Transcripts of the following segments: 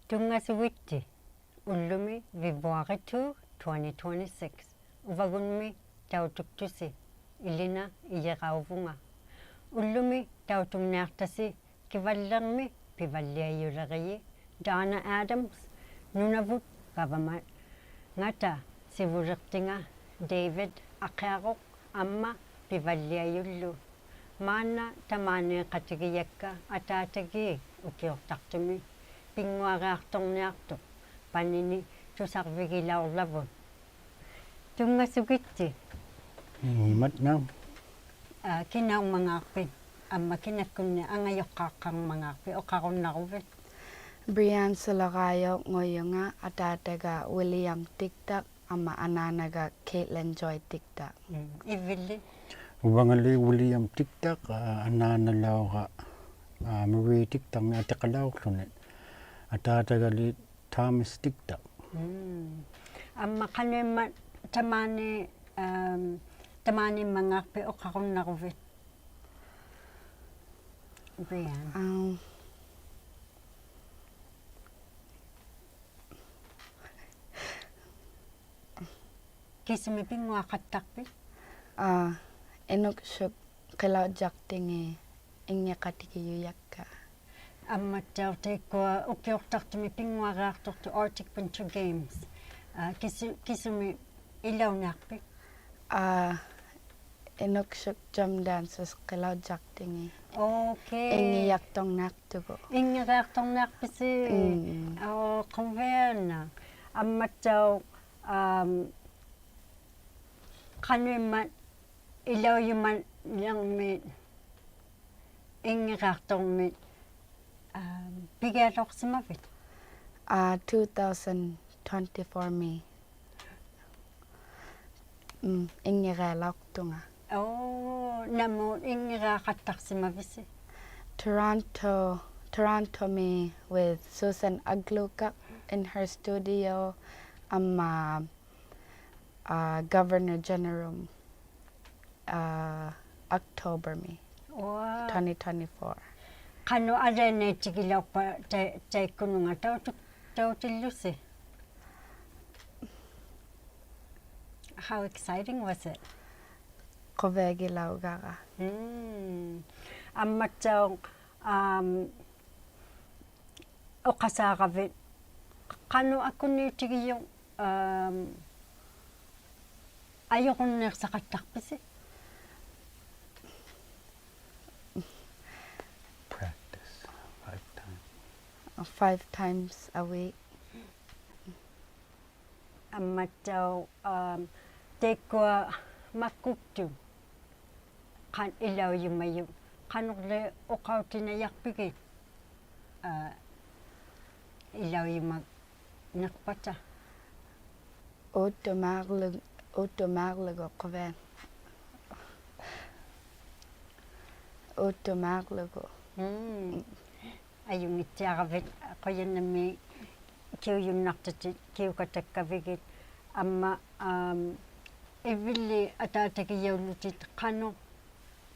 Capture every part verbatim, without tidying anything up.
Tunngasugitti, ullumi February two, twenty twenty-six. Uvagunmi tautuktusi, Ilina Ijirauvunga. Ullumi tautungniaqtasi Kivallirmi pivalliajuliriji Donna Adams, Nunavut gavamangata sivuliqtinga David Aqiaruq amma pivalliajullu. Maanna tamaaniiqatigijakka ataatagiik ukiuqtaqtumi pinnguariaqturniaqtuq panini tusarvigilaurlavut. Tunngasugitti. Imatna. Aa, kinaungmangaaqpit amma kinakkunni angajuqqaaqarmangaaqpit, uqarunnaruvit. Brian Sularayo Nguyunga, ataataga William Tiktaq amma anaanaga Caitlin Joy Tiktaq. Mm, ivilli? Uvangali William Tiktaq, aa, anaanalaura, aa, Marie Tiktaq-mi atiqalauqłuni. Ataatagali Thomas Tiktaq. Mm. Amma qanuimmat tamaani, am, tamaaniimmangaaqpit uqarunnaruvit? Brian. Um. Kisumi pinnguaqattaqpit? Aa, inuksuk qilaujjaqtingi inngiqatigijujakka. Ammattauq taikkua ukiuqtaqtumi pinnguariaqtuqtut Arctic Winter Games. Aa, kisu-, kisumi ilauniaqpit? Aa, inuksuk Jump Dancers qilaujjaqtingi. Okay. Inngijaqturniaqtugut. Inngiriaqturniaqpisi? Mm. Oo, quvianaq. Ammattauq, am, qanuimmat ilaujumanirmit inngiriaqturmit, am, pigialauqsimavit? Aa, two thousand twenty-four-mi. Mm, inngirialauqtunga. Oo, namut inngiriaqattaqsimavisi? Toronto, Toronto-mi with Susan Aglukark in her studio, amma, aa, Governor General, aa, October-mi. Wow. Twenty twenty-four. Qanuq alianaittigilaukpa tai-, taikkununga tautu-, tautillusi? How exciting was it? Quviagilaugara. Mm. Ammattauq, am, uqasaaravit, qanuq akuniutigijuq, am, ajurunniiqsaqattaqpisi? Practice five times. Five times a week. Ammattauq, am, taikkua makkuktut qan-, ilaujumajut, qanurli uqautinajaqpigit, aa, ilaujumaniqpata? Uuttumaarlu-, uuttumaarlugu quvian. Uuttumaarlugu. Mm. Ajunngittiaravit qujannamiik kiujunnaqtatit kiukatakkavigit amma, am, ivilli ataatagijaulutit qanuq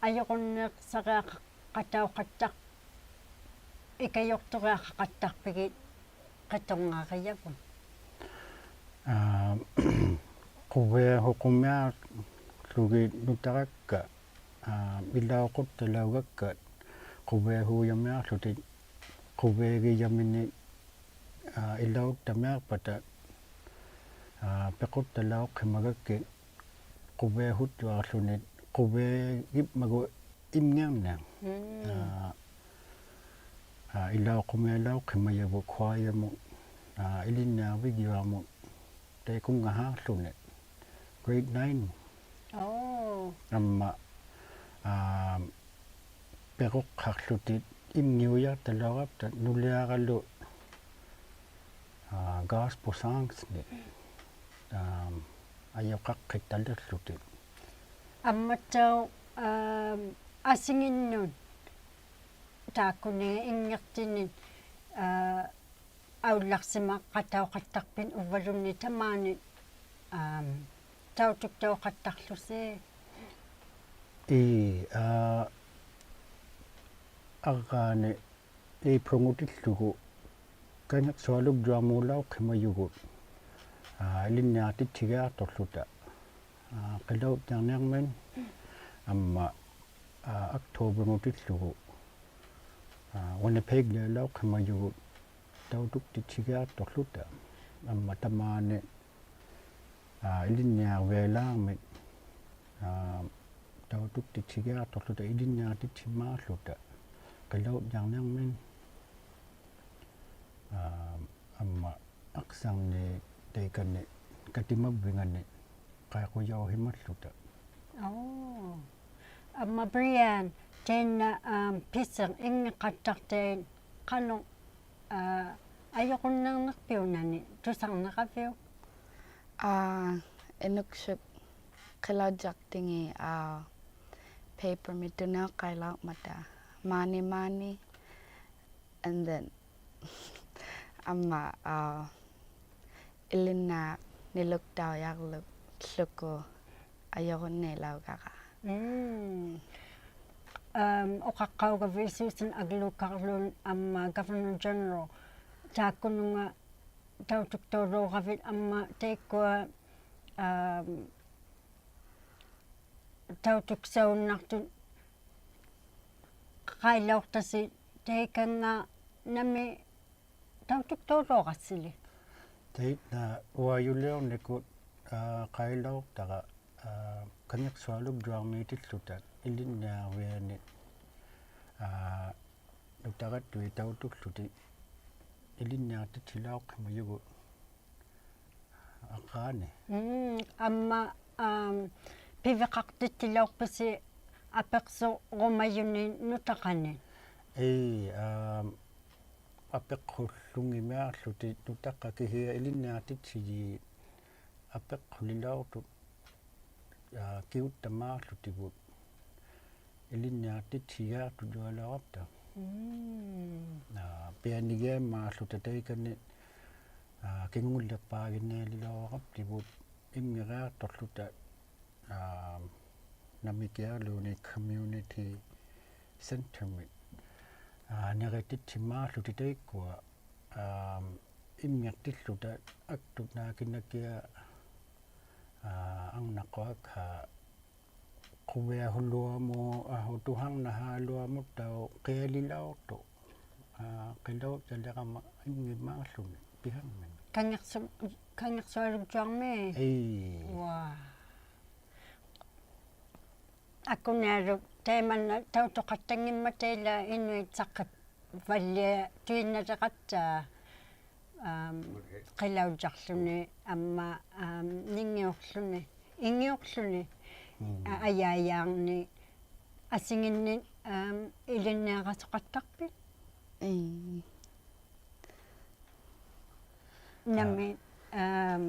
ajurunniiqsariaqatauqattaq ikajuqturiaqaqattaqpigit qitunngarijavut? Aa, quviahuqumiaqługit nutarakka, aa, ilauquttalaugakka quviahuujamiaqłutit quviagijaminit, aa, ilauttamiaqpata, aa, piquttalauqhimagakkit quviahuttuaqłunit quviagimmagu imngiarniaq. Mm. Aa, aa, ilauqumialauqhimajavut choir-mut, aa, ilinniarvigjuarmut taikungahaaqłuni, grade nine. Oh. Amma, aa, piquqhaqłutit imngiujaqtalaurapta nuliaralu, aa, gospel songs-ni, am, ajuqaqqittaliqłutit. Ammattauq, am, asinginnut taakkuninnga inngiqtinit, aa, aullaqsimaqatauqattaqpit uvvaluunniit tamaani, am, tautuktauqattaqłusi? Ii, aa, arraani April-ngutillugu Kañaqsualukjuarmuulauqhimajugut, aa, ilinniaqtitsigiaqtuqłuta, aa, qilautjarniarmit amma, aa, October-ngutillugu, aa, Winnipeg-lialauqhimajugut tautuktitsigiaqtuqłuta amma tamaani, aa, ilinniarvialaarmit, aa, tautuktitsigiaqtuqłuta ilinniaqtitsimaaqłuta qilautjarniarmit, aa, amma aqsarni taikani katimavvingani qaiqujauhimalluta. Oo. Amma Brian, tainna, aa, pisiq inngiqattaqtait qanuq, aa, ajurunnirniqpiunani tusarniqaviuk? Aa, inuksuk qilaujaqtingi, aa, paper-mik tuniuqailaurmata maani maani, and then amma, aa, ilinniaq niluktaujaqłuk ḷuku ajurunniilaugara. Mm. Aa, uqaqqaugavit Susan Aglukarlun amma Governor General, taakkununga tautuktuuluuravit amma taikkua, aa, tautuksaunnaqtut qailauqtasi taikannga nami tautuktuuluurassili? Tainna uajuliurnikut, aa, qailauqtara, aa, Kañaqsualukjuarmiitilluta ilinniarviani, aa, nutarattuit tautukłutik ilinniaqtitsilauqhimajugut aqaani. Mm, amma, aa, piviqaqtitsilauqpisi apiqsurumajuni nutarani? Ii, aa, apiqhullunngimiaqłutik nutaqakihiaq ilinniaqtitsijiit apiqhulilauqtut, aa, kiuttamaaqłutivut ilinniaqtitsigiaqtujualaurapta. Mm. Aa, pianigiammaaqłuta taikani, aa, kingungliqpaaginialilauaqaptivut imngiriaqtuqłuta, aa, namikiaqłuni community center-mik, aa, nirititsimaaqłutik taikkua, aa, imngiqtilluta aktut naakinakiaq, aa, arnaquakha quviahuluamut, ahu, tuhannahaaluamuttauq qialilauqtuq, aa, qilautjaliqama inngimaaqłuni piharmini. Kañaqsu-, Kañaqsualukjuarmi? Ii. Waa. Akuniaruk taimanna tautuqattanngimmat taila inuit saqqitvalliattuinnaliqatta, am, qilaujaqłuni amma, am, inngiuqłuni, inngiuqłuni, mm, a-, ajaajaarni asinginni, am, ilinniarasuqattaqpit? Ii. Nami, am,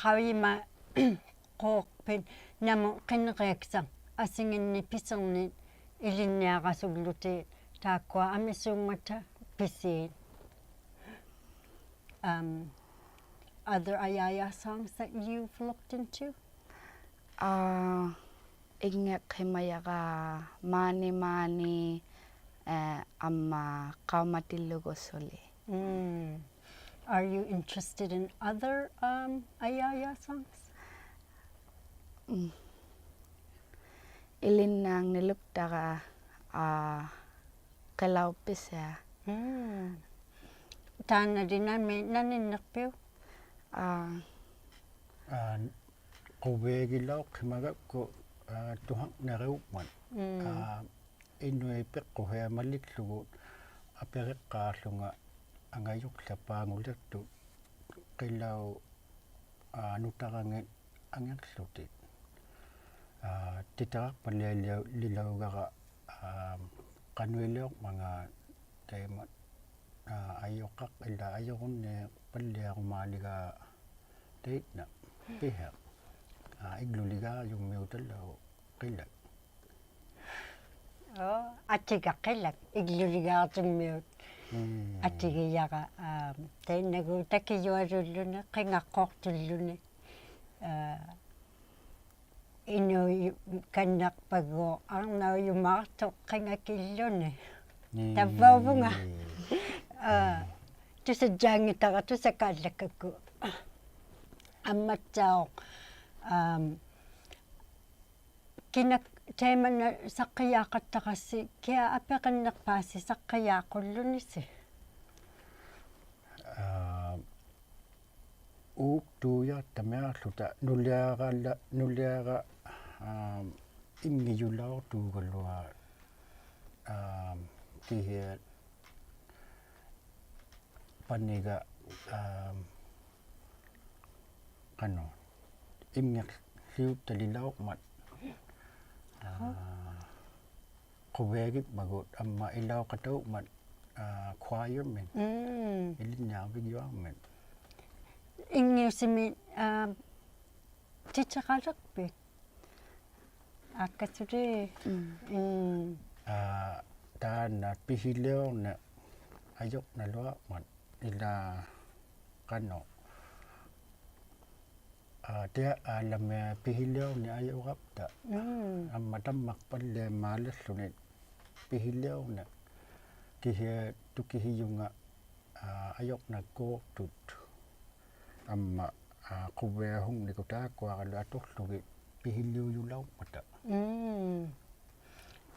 qaujimaquuqpit namut qiniriaksaq asinginni pisirnit ilinniarasuglutit taakkua amisuummata pisiit? Um, are there Ayaya songs that you've looked into? Aa, inngiqhimajara Maani Maani, aa, amma Qaumatillugu Suli. Mm. Are you interested in other, um, Ayaya songs? Mm. Ilinniarniluktaga, aa, qilaupisiaq. Mm. Taannali nami naninniqpiuk? Aa. Aa, quviagilauqhimagakku, aa, tuhaqniariugmat. Mm. Aa, inuit piqquhiaq maliklugu apiriqqaaqłunga angajuqłiqpaanguliqtut qilau, aa, nutarangit angiqłutik. Aa, titiraqpallialiu-, lilaugara, aa, qanuiliuqmangaat taima, aa, ajuqaq ilaa ajurunniiqpalliarumaaligaat taitna pihiq. Aa, igluligaarjummiutalu qilak. Oo, atiga qilak, igluligaarjummiut. Mm. Atigijara, aa, tainnagu takijualulluni, qingaqquuqtulluni. Aa, inuujukanniqpagu arnaujumaaqtuq qingakilluni. Mm. Tavvauvunga. ᐋ, ᑐᓴᔾᔮᙱᑕᕋ ᑐᓴᑳᓪᓚᒃᑲᒃᑯ. ᐊᒻᒪᑦᑕᐅᖅ, ᐋᒻ, ᑭᓇ ᑕᐃᒪᓐᓇ ᓴᖅᑭᔮᖃᑦᑕᕋᔅᓯ, ᑭᐊ ᐊᐱᕆᓐᓂᖅᐹᓯ ᓴᖅᑭᔮᖁᓪᓗᓂᓯ? ᐋ, ᐆᒃᑑᔭᖅᑕᒥᐊᖅᖢᑕ ᓄᓕᐊᕋᓪᓚ-, ᓄᓕᐊᕋ, ᐋᒻ, ᐃᙱᔪᓚᐅᖅᑑᒐᓗᐊᖅ, ᐋᒻ, ᑭᓯᐊ ᐸᓂᒐ, ᐋᒻ, ᖃᓄᖅ, ᐃᙱᖅᓯᐅᑦᑕᓕᓚᐅᕐᒪᑦ, ᐋ, ᖁᕕᐊᒋᖕᒪᒍᑦ ᐊᒻᒪ ᐃᓚᐅᖃᑕᐅᖕᒪᑦ, ᐋ, choir-ᒥᑦ. ᒻᒻ. ᐃᓕᓐᓂᐊᕐᕕᒡᔪᐊᕐᒥᑦ. ᐃᙱᐅᓯᒥ, ᐋ, ᑎᑎᕋᓕᖅᐱᑦ? ᐋᒃᑲᓱᓕ. ᒻᒻ. ᒻᒻ. ᐋ, ᑖᓐᓇ ᐱᓯᓕᐅᕐᓂᖅ ᐊᔪᕐᓇᓗᐊᕐᒪᑦ ᐃᓛ ᖃᓄᖅ. ᐋ, ᑎᐊ ᐋᓪᓚᒥ ᐱᓯᓕᐅᕐᓂᖅ ᐊᔪᕋᑉᑕ. ᒻᒻ. ᐊᒻᒪ ᑕᒻᒪᖅᐸᓪᓕᐊᒻᒫᓕᖅᖢᓂ ᐱᓯᓕᐅᕐᓂᖅ. ᑭᓯᐊ ᑐᑭᓯᔪᖓ, ᐋ, ᐊᔪᕐᓇᒃᑰᖅᑐᑦ. ᐊᒻᒪ, ᐋ, ᖁᕕᐊᓱᖕᓂᒃᑯᑦ ᑖᒃᑯᐊᕋᓗ ᐊᑐᖅᖢᒋᑦ ᐱᓯᓕᐅᔪᓚᐅᕐᒪᑕ. ᒻᒻ.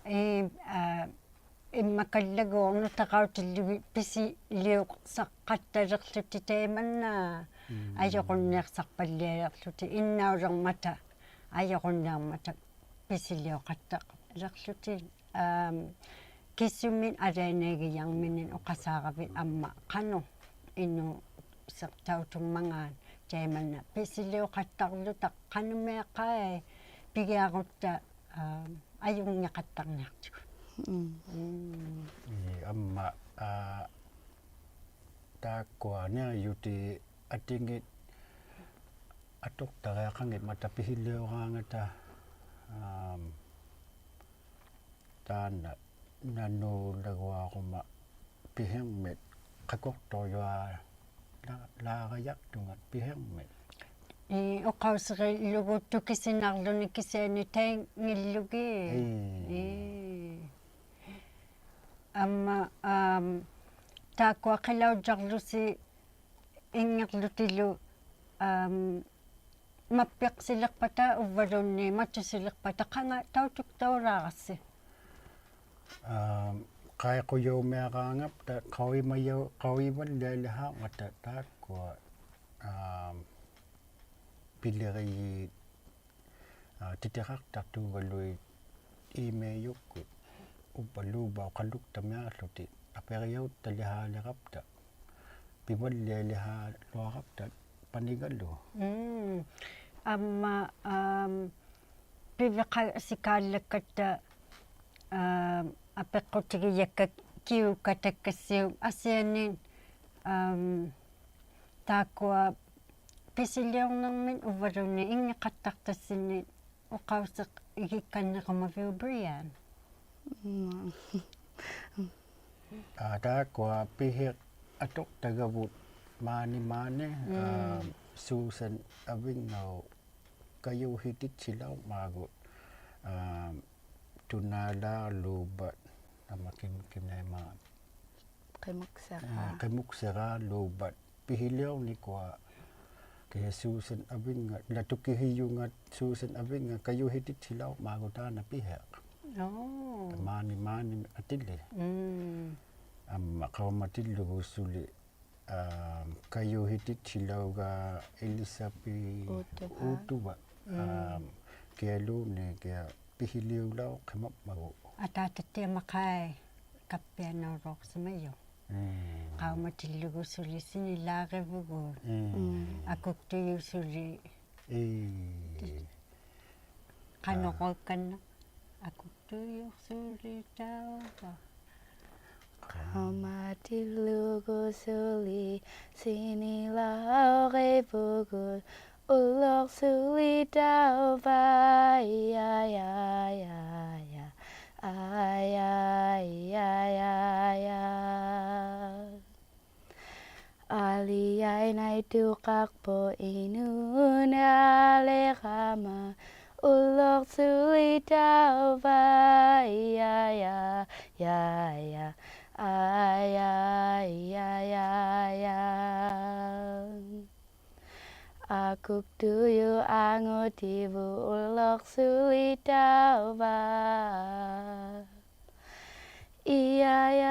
ᐄ, ᐋ, ᐃᒻᒪᑲᓪᓚᒎᖅ ᓄᑕᖅᑲᐅᑎᓪᓗᒋᑦ ᐱᓯᓕᐅᖅᓴᖃᑦᑕᓕᖅᖢᑎᒃ ᑕᐃᒪᓐᓇ, ᒻᒻ, ᐊᔪᕈᓐᓃᖅᓴᖅᐸᓪᓕᐊᓕᖅᖢᑎᒃ ᐃᓐᓇᐅᓕᕐᒪᑕ, ᐊᔪᕈᓐᓃᕐᒪᑕ ᐱᓯᓕᐅᖃᑦᑕᓕᖅᖢᑎᒃ. ᐋᒻ, ᑭᓱᒥᑦ ᐊᓕᐊᓇᐃᒋᔭᕐᒥᓂᒃ ᐅᖃᓵᕋᕕᑦ ᐊᒻᒪ ᖃᓄᖅ ᐃᓅᓯᖅᑕᐅᑐᒻᒪᖔᑦ ᑕᐃᒪᓐᓇ ᐱᓯᓕᐅᖃᑦᑕᕐᓗᑕ ᖃᓄᒥᖅᑲᐃ ᐱᒋᐊᕈᑦᑕ, ᐋ, ᐊᔪᙱᖃᑦᑕᕐᓂᐊᖅᑐᒍᑦ. ᒻᒻ. ᒻᒻ. ᐄ, ᐊᒻᒪ, ᐋ, ᑖᒃᑯᐊ ᓂᐊᔪᑎᑦ ᐊᑎᖏᑦ ᐊᑐᖅᑕᕆᐊᖃᙱᒻᒪᑕ ᐱᓯᓕᐅᕌᖓᑕ, ᐋᒻ, ᑖᓐᓇ ᓇᓅᓚᒍᐊᕈᒪ ᐱᓯᕐᒥᒃ, ᖃᑯᖅᑐᕐᔪᐊ ᓚ-, ᓚᒐᔭᖅᑐᖓ ᐱᓯᕐᒥᒃ. ᐄ, ᐅᖃᐅᓯᕆᓪᓗᒍ ᑐᑭᓯᓇᕐᓗᓂ ᑭᓯᐊᓂ ᑕᐃᙱᓪᓗᒋᑦ. ᐄ. ᐄ. ᐊᒻᒪ, ᐋᒻ, ᑖᒃᑯᐊ ᕿᓚᐅᔾᔭᕐᓗᓯ ᐃᙱᕐᓗᑎᓪᓗ, ᐋᒻ, ᒪᑉᐱᖅᓯᓕᖅᐸᑕ ᐅᕝᕙᓘᓐᓃᑦ ᒪᑐᓯᓕᖅᐸᑕ ᖃᖓ ᑕᐅᑐᒃᑕᐅᓛᕋᔅᓯ? ᐋᒻ, ᖃᐃᖁᔭᐅᒥᐊᕌᖓᑉᑕ ᖃᐅᔨᒪᔭᐅ-, ᖃᐅᔨᕙᓪᓕᐊᓕᓵᕐᒪᑕ ᑖᒃᑯᐊ, ᐋᒻ, ᐱᓕᕆᔩᑦ, ᐋ, ᑎᑎᖃᖅᑕᖅᑑᒐᓗᐃᑦ ᐃᒪᐃᔪᒃᑯᑦ, ᐅᕝᕙᓘᕝᕙ ᐅᖃᓗᒃᑕᒥᐊᖅᖢᑎᒃ, ᐊᐱᕆᔭᐅᑦᑕᓕᓵᓕᕋᑉᑕ, ᐱᕙᓪᓕᐊᓕᓵᓗᐊᕋᑉᑕ ᐸᓂᒐᓗ. ᒻᒻ. ᐊᒻᒪ, ᐋᒻ, ᐱᕕᖃᓯᑳᓪᓚᒃᑲᑦᑕ, ᐋᒻ, ᐊᐱᖅᑯᑎᒋᔭᒃᑲ ᑭᐅᒃᑲᑕᒃᑲᔅᓯᐅᒃ ᐊᓯᐊᓂᒃ, ᐋᒻ, ᑖᒃᑯᐊ ᐱᓯᓕᐅᕐᓂᕐᒥᒃ ᐅᕝᕙᓘᓐᓃᑦ ᐃᙱᖃᑦᑕᖅᑕᔅᓯᓐᓂᒃ ᐅᖃᐅᓯᕆᒃᑲᓐᓂᕈᒪᕕᐅᒃ Brian? ᒻᒻ. ᐋ, ᑖᒃᑯᐊ ᐱᓯᖅ ᐊᑐᖅᑕᒐᕗᑦ ᒫᓂ ᒫᓂ, ᒻᒻ, ᐋ, Susan ᐊᕕᙵᐅᑉ ᑲᔪᓯᑎᑦᓯᓚᐅᕐᒪᒍ, ᐋ, ᑐᓈᓛᕐᓘᕝᕙ, ᑕᒪ ᑭᒻ-, ᑭᒻᓇᐃᒻᒪ ᕿᒧᒃᓯᕋ-, ᐋ, ᕿᒧᒃᓯᕌᓘᕝᕙ ᐱᓯᓕᐅᕐᓂᑯᐊ, ᑭᓯᐊ Susan ᐊᕕᙵ, ᐃᓛ ᑐᑭᓯᔪᖓ Susan ᐊᕕᙵ ᑲᔪᓯᑎᑦᓯᓚᐅᕐᒪᒍ ᑖᓐᓇ ᐱᓯᖅ. ᐆ. ᑕ ᒫᓂ ᒫᓂ ᐊᑎᓕᒃ. ᒻᒻ. ᐊᒻᒪ ᖃᐅᒪᑎᓪᓗᒍ ᓱᓕ, ᐋ, ᑲᔪᓯᑎᑦᓯᓚᐅᕋ Elizabeth ᐆᑐᕙ. ᐆᑐᕙ. ᒻᒻ. ᐋ, ᑭᐊᓘᓐᓃᑦ ᑭᐊ ᐱᓯᓕᐅᓚᐅᖅᓯᒪᒻᒪᒍ. ᐊᑖᑕᑦᑎᐊᒪᖃᐃ ᑲᑉᐱᐊᓇᐅᓚᐅᖅᓯᒪᔪᖅ. ᒻᒻ. ᖃᐅᒪᑎᓪᓗᒍ ᓱᓕ ᓯᓂᓛᕆᕗᒍᑦ. ᒻᒻ. ᒻᒻ. ᐊᑯᒃᑐᔪᖅ ᓱᓕ. ᐄ. ᖃᓄᖅ ᐋ. ᐅᒃᑲᓐᓇ. ᐊᑯᒃᑐᔪᖅ ᓱᓕ ᑕᐅᕙ. ᖃᐅᒪᑎᓪᓗᒍ ᓱᓕ ᓯᓂᓚᐅᕆᕗᒍᑦ ᐅᓪᓗᖅ ᓱᓕ ᑕᐅᕙ, ᐊᐃ, ᐊᐃ, ᐊᐃ, ᐊᐃ, ᐊᐃ. ᐊᓕᐊᐃ ᓇᐃᑐᖃᖅᐳᖅ ᐃᓅᓐᓂᐊᓕᕋᒪ ᐅᓪᓗᖅ ᓱᓕ ᑕᐅᕙ, ᐊᐃ, ᐊᐃ, ᐊᐃ, ᔮ, ᔮ, ᐊ, ᔮ, ᔮ, ᔮ, ᔮ. ᐊᑯᒃᑐᔪᖅ ᐊᖑᑎᕗᑦ ᐅᓪᓗᖅ ᓱᓕᑕᐅᕙ. ᔮ, ᔮ,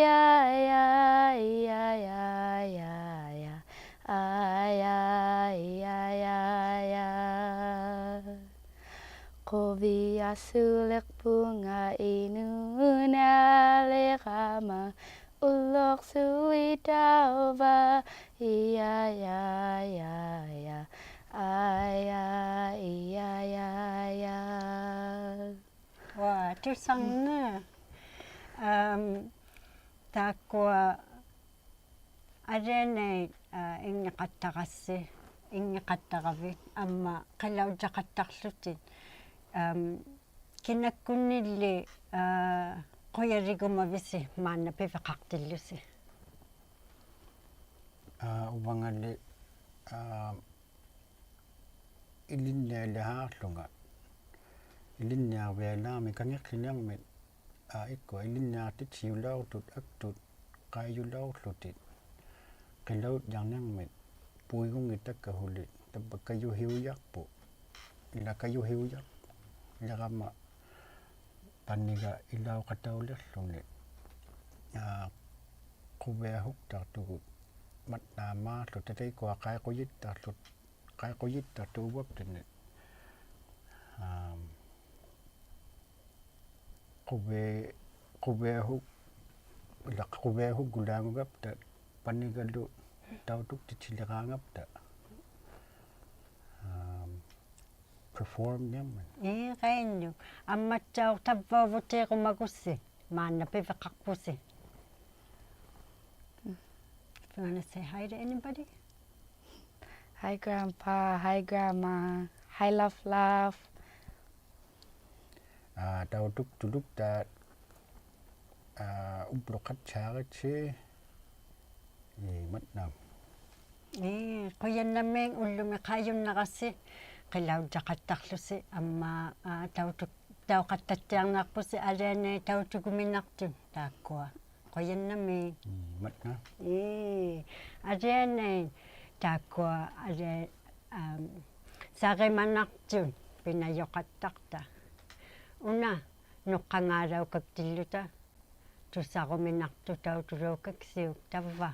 ᔮ, ᔮ, ᔮ, ᔮ, ᔮ, ᔮ. ᐊ, ᔮ, ᔮ, ᔮ, ᔮ. ᖁᕕᐊᓱᓕᖅᐳᖓ ᐃᓄᓐᓇᓕᕋᒪ ᐅᓪᓗᖅ ᓱᓕᑕᐅᕙ. ᔮ, ᔮ, ᔮ, ᔮ. ᐊ, ᔮ, ᔮ, ᔮ, ᔮ. ᐅᐊ, ᑐᓴᕐᓃ. ᐊᒻ, ᑖᒃᑯᐊ ᐊᓕᐊᓇᐃᑦ, ᐊ, ᐃᙱᖃᑦᑕᕋᔅᓯ, ᐃᙱᖃᑦᑕᕋᕕᑦ, ᐊᒻᒪ ᕿᓚᐅᔾᔭᖃᑦᑕᖅᖢᑎᑦ, ᐊᒻ, ᑭᓇᒃᑯᓐᓂᓪᓕ, ᐊ, ᖁᔭᓕᒍᒪᕕᓯ ᒫᓐᓇ ᐱᕕᖃᖅᑎᓪᓗᓯ? ᐊ, ᐅᕙᖓᓕ, ᐊ, ᐃᓕᓐᓂᐊᓕᓵᕐᓗᖓ. ᐃᓕᓐᓂᐊᕐᕕᐊᓛᒥ ᑲᖏᖅᖠᓂᕐᒥᑦ, ᐊ, ᐃᒃᑯᐊ ᐃᓕᓐᓂᐊᖅᑎᑦᓯᓚᐅᖅᑐᑦ ᐊᒃᑐᑦ ᖃᐃᔪᓚᐅᖅᖢᑎᑦ ᕿᓚᐅᔾᔭᕐᓂᕐᒥᑦ ᐳᐃᒍᙱᑕᒃᑲ ᓱᓕ ᑕᕝᕙ ᑲᔪᓯᐅᔭᖅᐳᖅ, ᐃᓛ ᑲᔪᓯᐅᔭᖅ, ᐃᓕᕋᒪ ᐸᓂᒐ ᐃᓚᐅᖃᑕᐅᓕᖅᖢᓂ, ᐊ, ᖁᕕᐊᓱᒃᑕᖅᑐᒍᑦ ᒪᑦᓈᒫᖅᖢᑕ ᑕᐃᒃᑯᐊ ᖃᐃᖁᔨᑦᑕᖅᖢᑦ, ᖃᐃᖁᔨᑦᑕᖅᑐᑦ ᐅᕙᑉᑎᓐᓂ. ᐊᒻ, ᖁᕕ-, ᖁᕕᐊᓱᒃ-, ᐃᓛ ᖁᕕᐊᓱᒍᓛᖑᒐᑉᑕ ᐸᓂᒐᓗ ᑕᐅᑐᒃᑎᑦᓯᓕᕌᖓᑉᑕ. ᐊᒻ, perform-ᓂᐊᕐᒪᑦ. ᐄ, ᕿᓐᓄᒃ. ᐊᒻᒪᑦᑕᐅᖅ ᑕᕝᕙᐅᕗᑏᕈᒪᒍᔅᓯ ᒫᓐᓇ ᐱᕕᖃᖅᐳᓯ. You wanna say hi to anybody? Hi, Grandpa. Hi, Grandma. Hi, Love Love. ᐊ, ᑕᐅᑐᒃᑐᓗᒃᑖᑦ, ᐊ, ᐅᑉᓗᖃᑦᓴᕆᑦᓯ, ᐄ, ᒪᑦᓇ. ᐄ, ᖁᔭᓐᓇᒦᒃ ᐅᓪᓗᒥ ᖃᐃᔪᓐᓇᕋᔅᓯ, ᕿᓚᐅᔾᔭᖃᑦᑕᖅᖢᓯ, ᐊᒻᒪ, ᐊ, ᑕᐅᑐᒃ-, ᑕᐅᖃᑦᑕᑦᑎᐊᕐᓂᐊᖅᐳᓯ ᐊᓕᐊᓇᐃᑦ ᑕᐅᑐᒍᒥᓇᖅᑐᑦ ᑖᒃᑯᐊ. ᖁᔭᓐᓇᒦᒃ. ᒻᒻ, ᒪᑦᓇ. ᐄ, ᐊᓕᐊᓇᐃᑦ ᑖᒃᑯᐊ ᐊᓕ-, ᐊᒻ, ᓴᕆᒪᓇᖅᑐᑦ ᐱᓇᔪᖃᑦᑕᖅᑕ. ᐅᓇ ᓄᖅᑲᖓᓚᐅᑲᒃᑎᓪᓗᑕ ᑐᓴᕈᒥᓇᖅᑐᖅ ᑕᐅᑐᓚᐅᑲᒃᓯᐅᒃ ᑕᕝᕙ.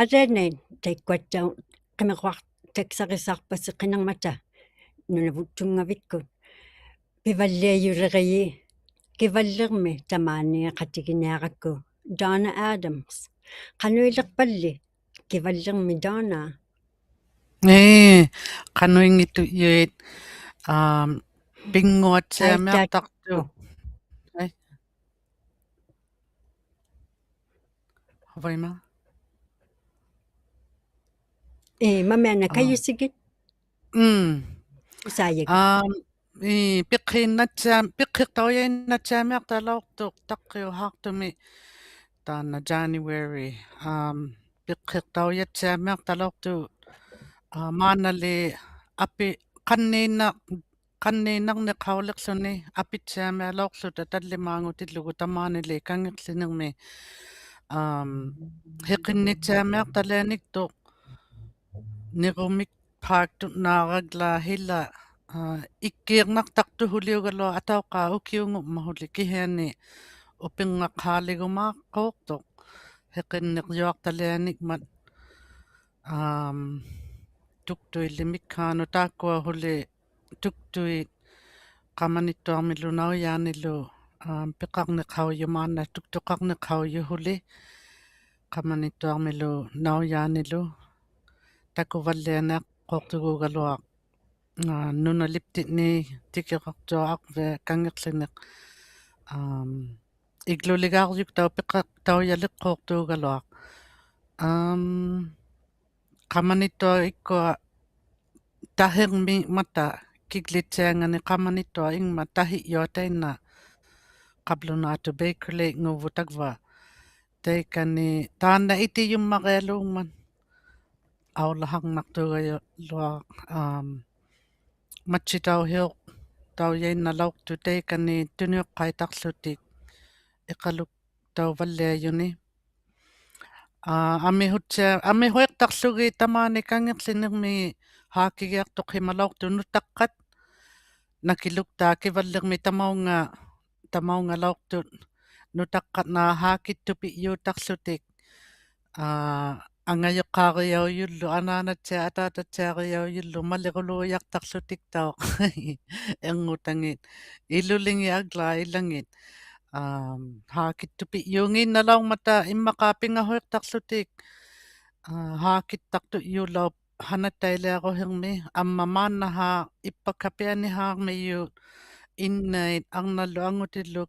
ᐊᓕᐊᓇᐃᑦ ᑕᐃᒃᑯᐊᑦᑕᐅᖅ ᕿᒥᕐᕈᐊᖅ ᑕᒃᓴᕆᓴᖅᐸᓯ ᕿᓂᕐᒪᑕ ᓄᓇᕗᑦ ᑐᙵᕕᒃᑯᑦ. ᐱᕙᓪᓕᐊᔪᓕᕆᔨ ᑭᕙᓪᓕᕐᒥ ᑕᒫᓃᖃᑎᒋᓂᐊᕋᒃᑯ Donna Adams. ᖃᓄᐃᓕᖅᐸᓪᓕ ᑭᕙᓪᓕᕐᒥ Donna? ᐄ, ᖃᓄᐃᙱᑦᑐᔪᐃᑦ, ᐋᒻ, ᐱᙳᐊᑦᓯᐊᒥᐊᖅᑕᖅᑐᖅ. ᐊᐃ. ᕼᐅᕙᐃᒪ? ᐄ, ᒪᒥᐊᓇ ᐋ. ᑲᔪᓯᒋᑦ. ᒻᒻ. ᐅᓵᔭᒋᑦ. ᐋᒻ, ᐄ, ᐱᖅᕼᐃᓐᓇᑦᓯᐊ-, ᐱᖅᕼᐃᖅᑕᐅᔭᐃᓐᓇᑦᓯᐊᒥᐊᖅᑕᓚᐅᖅᑐᖅ ᑕᖅᑭᐅᖁᐊᖅᑐᒥ ᑖᓐᓇ January, ᐋᒻ, ᐱᖅᕼᐃᖅᑕᐅᔭᑦᓯᐊᒥᐊᖅᑕᓚᐅᖅᑐᖅ, ᐋ, ᒫᓐᓇᓕ ᐊᐱ-, ᖃᓐᓃᓐᓇ-, ᖃᓐᓃᓐᓇᕐᓂᖃᐅᓕᖅᖢᓂ ᐊᐱᑦᓯᐊᒥᐊᓚᐅᖅᖢᑕ ᑕᓪᓕᒪᖑᑎᓪᓗᒍ ᑕᒫᓂᓕ ᑲᖏᖅᖠᓂᕐᒥ, ᐋᒻ, ᕼᐃᖅᕿᓐᓂᑦᓯᐊᒥᐊᖅᑕᓕᐊᓂᒃᑐᖅ ᓂᕈᒥᒃ ᐹᒃᑐᓐᓈᕋᒡᓛ ᕼᐃᓚ, ᐋ, ᐃᒃᑮᕐᓇᖅᑕᖅᑐᖁᓕᐅᒐᓗᐊᖅ ᐊᑕᐅᖅᑳ ᐅᑭᐅᖑᒻᒪᖁᓕ ᑭᓯᐊᓂ ᐅᐱᕐᖓᖅᑳᓕᒍᒫᖅᑰᖅᑐᖅ ᕼᐃᖅᕿᓐᓂᕐᔪᐊᖅᑕᓕᐊᓂᖕᒪᑦ, ᐋᒻ, ᑐᒃᑐᐃᓕᒥᒃᑳᓄᑦ ᑖᒃᑯᐊᖁᓕ ᑐᒃᑐᐃᑦ ᖃᒪᓂᑦᑐᐊᕐᒥᓗ ᓇᐅᔮᓂᓗ, ᐋᒻ, ᐱᖃᕐᓂᖃᐅᔪᒪᓐᓇ ᑐᒃᑐᖃᕐᓂᖃᐅᔪᖁᓕ ᖃᒪᓂᑦᑐᐊᕐᒥᓗ ᓇᐅᔮᓂᓗ ᑕᑯᕙᓪᓕᐊᓂᐊᖅᑰᖅᑐᒍᒐᓗᐊᖅ, ᐋ, ᓄᓇᓕᑉᑎᖕᓂ ᑎᑭᕋᕐᔪᐊᖅ ᐊᕐᕕᐊ ᑲᖏᖅᖠᓂᖅ, ᐋᒻ, ᐃᒡᓗᓕᒑᕐᔪᒃᑕᐅᖅ ᐱᖃᖅᑕᐅᔭᓕᖅᑰᖅᑑᒐᓗᐊᖅ. ᐋᒻ, ᖃᒪᓂᑦᑐᐊᖅ ᐃᒃᑯᐊ ᑕᕼᐃᕐᒦᖕᒪᑕ ᑭᒡᓕᑦᓯᐊᖓᓂ ᖃᒪᓂᑦᑐᐊᖅ ᐃᖕᒪ ᑕᕼᐃᔪᐊ ᑕᐃᓐᓇ ᖃᑉᓗᓈᑐ Baker Lake-ᖑᕗᑦ ᑕᒡᕙ. ᑕᐃᑲᓂ ᑖᓐᓇ ᐃᑎᔪᒻᒪᕆᐊᓘᖕᒪᑦ ᐊᐅᓚᖃᕐᓇᖅᑑᒐᓗᐊᖅ, ᐋᒻ, ᒪᑦᓯᑕᐅᕼᐃᐅᖅᑕᐅᔭᐃᓐᓇᓚᐅᖅᑐᖅ ᑕᐃᑲᓂ ᑐᓂᐅᖅᑲᐃᑕᖅᖢᑎᒃ ᐃᖃᓗᒃᑕᐅᕙᓪᓕᐊᔪᓂ. ᐋ, ᐊᒥᕼᐅᑦᓯᐊ-, ᐊᒥᕼᐅᐃᖅᑕᖅᖢᒋᑦ ᑕᒫᓂ ᑲᖏᖅᖠᓂᕐᒥ ᕼᐋᑭᒋᐊᖅᑐᖅᓯᒪᓚᐅᖅᑐᖅ ᓄᑕᖅᑲᑦ. ᓇᑭᓗᒃᑖᑦ ᑭᕙᓪᓕᕐᒥ ᑕᒪᐅᖓ, ᑕᒪᐅᖓᓚᐅᖅᑐᑦ ᓄᑕᖅᑲᓐᓈ ᕼᐋᑭᑦᑐᐱᔾᔫᑕᖅᖢᑎᒃ, ᐋ, ᐊᖓᔪᖅᑳᕆᔭᐅᔪᓪᓗ, ᐊᓈᓇᑦᓯᐊᖅ ᐊᑖᑕᑦᓯᐊᕆᔭᐅᔪᓪᓗ, ᒪᓕᕈᓘᔭᖅᑕᖅᖢᑎᒃᑕᐅᖅ ᐃᕐᖑᑕᖏᑦ, ᐃᓗᓕᖏᑦ ᐊᒡᓛᑦ ᐃᓚᖏᑦ, ᐋᒻ, ᕼᐋᑭᑦᑐᐱᔾᔫᖏᓐᓇᓚᐅᕐᒪᑕ ᐃᒻᒪᖄ ᐱᖓᕼᐅᐃᖅᑕᖅᖢᑎᒃ, ᐋ, ᕼᐋᑭᑦᑕᖅᑐᔾᔫᓚᐅᖅ ᓴᓇᑦᑕᐃᓕᐊᕈᓯᕐᒥ, ᐊᒻᒪ ᒫᓐᓇᕼᐋ ᐃᑉᐸᒃᓴᐱᐊᓂᕼᐋᕐᒥᔪᑦ ᐃᓐᓇᐃᑦ ᐊᕐᓇᓪᓗ ᐊᖑᑎᓪᓗ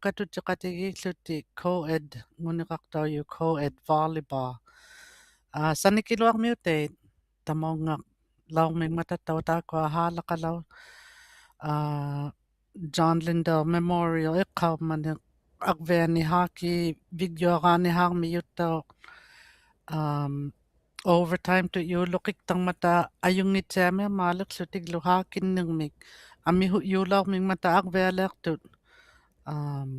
ᑲᑐᔾᔨᖃᑎᒌᒃᖢᑎᒃ co-ed-ᖑᓂᕋᖅᑕᐅᔪᖅ co-ed volleyball. ᐋ, ᓴᓂᑭᓗᐊᕐᒥᐅᑕᐃᑦ ᑕᒪᐅᖓᓚᐅᕐᒥᖕᒪᑕᑦᑕᐅᖅ ᑖᒃᑯᐊ ᓵᓚᖃᓚᐅ-, ᐋ, John Lindell Memorial ᐃᖅᑲᐅᒪᓂ ᐊᕐᕕᐊᓂ ᕼᐋᑭᕕᒡᔪᐊᕌᓂᕼᐋᕐᒥᔪᑦᑕᐅᖅ, ᐋᒻ, overtime-ᑐᔾᔫᓗᕿᒃᑕᕐᒪᑕ ᐊᔪᙱᑦᓯᐊᒥᐊᕐᒫᓕᖅᖢᑎᒡᓗ ᕼᐋᑭᓐᓂᕐᒥᒃ ᐊᒥᕼᐅᔾᔫᓚᐅᕐᒥᖕᒪᑕ ᐊᕐᕕᐊᓕᐊᖅᑐᑦ, ᐋᒻ,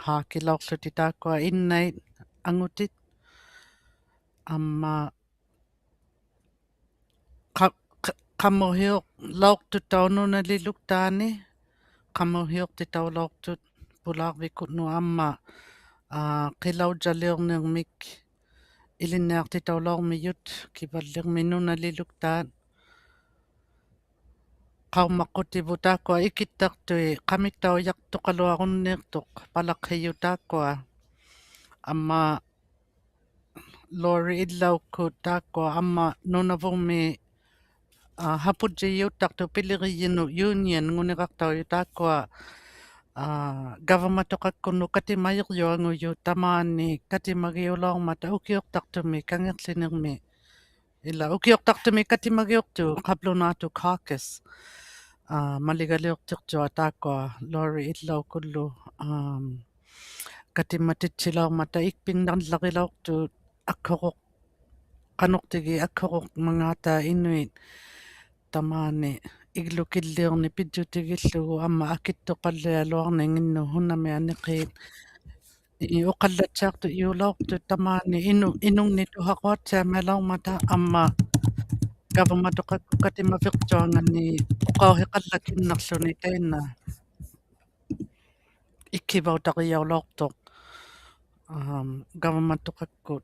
ᕼᐋᑭᓚᐅᖅᖢᑎᒃ ᑖᒃᑯᐊ ᐃᓐᓇᐃᑦ ᐊᖑᑎᑦ. ᐊᒻᒪ ᖃ-, ᖃ-, ᖃᒧᕼᐃᐅᓚᐅᖅᑐᑦᑕᐅᖅ ᓄᓇᓕᓗᒃᑖᓂ, ᖃᒧᕼᐃᐅᖅᑎᑕᐅᓚᐅᖅᑐᑦ ᐳᓛᕐᕕᒃᑯᓐᓄᑦ ᐊᒻᒪ, ᐋ, ᕿᓚᐅᔾᔭᓕᐅᕐᓂᕐᒥᒃ ᐃᓕᓐᓂᐊᖅᑎᑕᐅᓚᐅᕐᒥᔪᑦ ᑭᕙᓪᓕᕐᒥ ᓄᓇᓕᓗᒃᑖᑦ. ᖃᐅᒻᒪᖅᑯᑎᕗᑦ ᑖᒃᑯᐊ ᐃᑭᑦᑕᖅᑐᐃᑦ ᖃᒥᑦᑕᐅᔭᖅᑐᖃᓗᐊᕈᓐᓃᖅᑐᖅ ᐸᓚᖅᓯᔪᑦ ᑖᒃᑯᐊ. ᐊᒻᒪ Lori ᐃᓪᓚᐅᒃᑯᑦ ᑖᒃᑯᐊ ᐊᒻᒪ ᓄᓇᕗᒻᒥ, ᐋ, ᓴᐳᔾᔨᔪᑦᑕᖅᑐᑦ ᐱᓕᕆᔨᓄᑦ union-ᖑᓂᕋᖅᑕᐅᔪᑦ ᑖᒃᑯᐊ, ᐋ, ᒐᕙᒪᑐᖃᒃᑯᓐᓄᑦ ᑲᑎᒪᔨᕐᔪᐊᖑᔪᑦ ᑕᒫᓂ ᑲᑎᒪᒋᐅᓚᐅᕐᒪᑕ ᐅᑭᐅᖅᑕᖅᑐᒥ ᑲᖏᖅᖠᓂᕐᒥ. ᐃᓛ ᐅᑭᐅᖅᑕᖅᑐᒥ ᑲᑎᒪᒋᐅᖅᑐᑦ ᖃᑉᓗᓈᑐᑦ caucus, ᐋ, ᒪᓕᒐᓕᐅᖅᑎᕐᔪᐊᑦ ᑖᒃᑯᐊ Lori ᐃᓪᓚᐅᒃᑯᓪᓗ, ᐋᒻ, ᑲᑎᒪᑎᑦᓯᓚᐅᕐᒪᑕ ᐃᒃᐱᓐᓇᓪᓚᕆᓚᐅᖅᑐᑦ ᐊᒃᓱᕈᖅ-, ᖃᓄᖅᑎᒋ ᐊᒃᓱᕈᕐᒪᖔᑕ ᐃᓄᐃᑦ ᑕᒫᓂ ᐃᒡᓗᑭᓪᓕᐅᕐᓂᒃ ᐱᔾᔪᑎᒋᓪᓗᒍ ᐊᒻᒪ ᐊᑭᑦᑐᖃᓪᓕᐊᓗᐊᕐᓂᖏᓐᓄᑦ ᓱᓇᒥᐊᖅ ᓂᕿᑦ. ᐄ, ᐅᖃᓪᓚᑦᓯᐊᖅᑐᔾᔫᓚᐅᖅᑐᑦ ᑕᒫᓂ ᐃᓄ-, ᐃᓄᖕᓂᒃ ᑐᓴᕈᐊᑦᓯᐊᒥᐊᓚᐅᕐᒪᑕ ᐊᒻᒪ ᒐᕙᒪᑐᖃᒃᑯᑦ ᑲᑎᒪᕕᕐᔪᐊᖓᓂ ᐅᖃᐅᓯᖃᓪᓚᒃᑭᓐᓇᖅᖢᓂ ᑕᐃᓐᓇ ᐃᒃᓯᕙᐅᑕᕆᔭᐅᓚᐅᖅᑐᖅ, ᐋᒻ, ᒐᕙᒪᑐᖃᒃᑯᑦ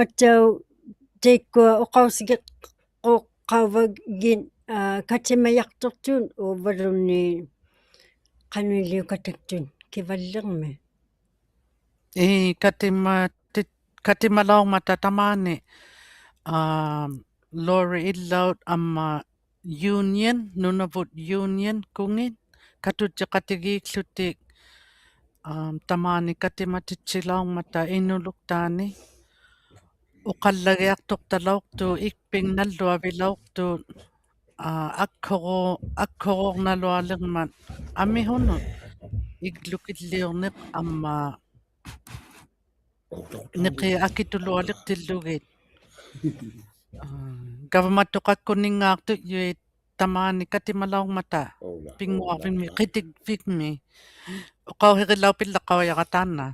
ᖃᓄᐃᓕᐅᖅᐸᑦᑕᐅᖅ ᑕᐃᒃᑯᐊ ᐅᖃᐅᓯᕆᖅᑯᖅᑲᐅᕙᒋᑦ, ᐋ, ᑲᑎᒪᔭᖅᑐᖅᑐᑦ ᐅᕝᕙᓘᓐᓃᑦ ᖃᓄᐃᓕᐅᖃᑦᑕᖅᑐᑦ ᑭᕙᓪᓕᕐᒥ. ᐄ, ᑲᑎᒪᑎᑦ-, ᑲᑎᒪᓚᐅᕐᒪᑕ ᑕᒫᓂ, ᐋ, ᓗᐊᕆ ᐃᓪᓚᐅᑦ ᐊᒻᒪ Union, ᓄᓇᕗᑦ Union ᑯᖏᑦ, ᑲᑐᔾᔨᖃᑎᒌᒃᖢᑎᒃ, ᐋ, ᑕᒫᓂ ᑲᑎᒪᑎᑦᓯᓚᐅᕐᒪᑕ ᐃᓄᓗᒃᑖᓂ. ᐅᖃᓪᓚᒋᐊᖅᑐᖅᑕᓚᐅᖅᑐᑦ, ᐃᒃᐱᖕᓇᓪᓗᐊᕕᓚᐅᖅᑐᑦ, ᐋ, ᐊᒃᓱᕈ-, ᐊᒃᓱᕈᕐᓇᓗᐊᓕᕐᒪᑦ ᐊᒥᓱᓄᑦ ᐃᒡᓗᑭᓪᓕᐅᕐᓂᖅ ᐊᒻᒪ ᓂᕿ ᐊᑭᑐᓗᐊᓕᖅᑎᓪᓗᒋᑦ. ᐋ, ᒐᕙᒪᑐᖃᒃᑯᓐᓂᙶᖅᑐᔪᐃᑦ ᑕᒫᓂ ᑲᑎᒪᓚᐅᕐᒪᑕ ᐱᙳᐊᕐᕕᖕᒥ, ᕿᑎᒡᕕᖕᒥ. ᐅᖃᐅᓯᕆᓚᐅᐱᓪᓚᖅᑲᐅᔭᕋ ᑖᓐᓇ.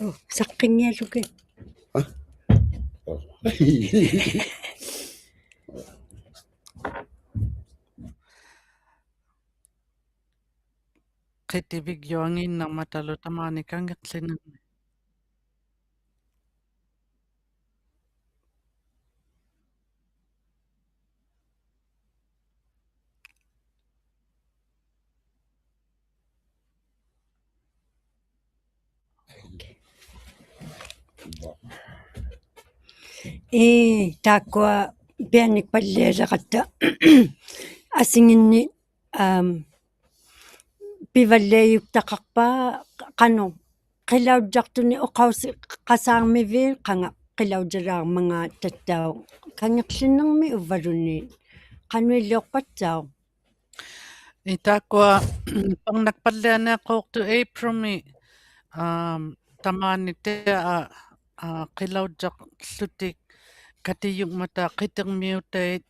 ᐆ, ᓴᖅᑭᙱᐊᓗᒋᑦ. ᐋ? ᐆ. ᕿᑎᕕᒡᔪᐊᙱᓐᓇᕐᒪᑕᓗ ᑕᒫᓂ ᑲᖏᖅᖠᓂᕐᒥ. ᐄ, ᑖᒃᑯᐊ ᐱᐊᓂᒃᐸᓪᓕᐊᓕᕋᑦᑕ ᐊᓯᖏᓐᓂᒃ, ᐋᒻ, ᐱᕙᓪᓕᐊᔪᒃᑕᖃᖅᐹ ᖃᓄᖅ ᕿᓚᐅᔾᔭᖅᑐᓂᒃ ᐅᖃᐅᓯᖃᓵᕐᒥᕖᑦ ᖃᖓ ᕿᓚᐅᔾᔭᓛᕐᒪᖔᑕᑦᑕᐅᖅ ᑲᖏᖅᖠᓂᕐᒥ ᐅᕝᕙᓘᓐᓃᑦ ᖃᓄᐃᓕᐅᖅᐸᑦᑕᐅᖅ. ᐄ, ᑖᒃᑯᐊ ᐸᕐᓇᒃᐸᓪᓕᐊᓂᐊᖅᑰᖅᑐᑦ April-ᒥ, ᐋᒻ, ᑕᒫᓂ ᑎᐊ, ᐋ, ᕿᓚᐅᔾᔭᖅᖢᑎᒃ ᑲᑎᔪᖕᒪᑕ ᕿᑎᕐᒥᐅᑕᐃᑦ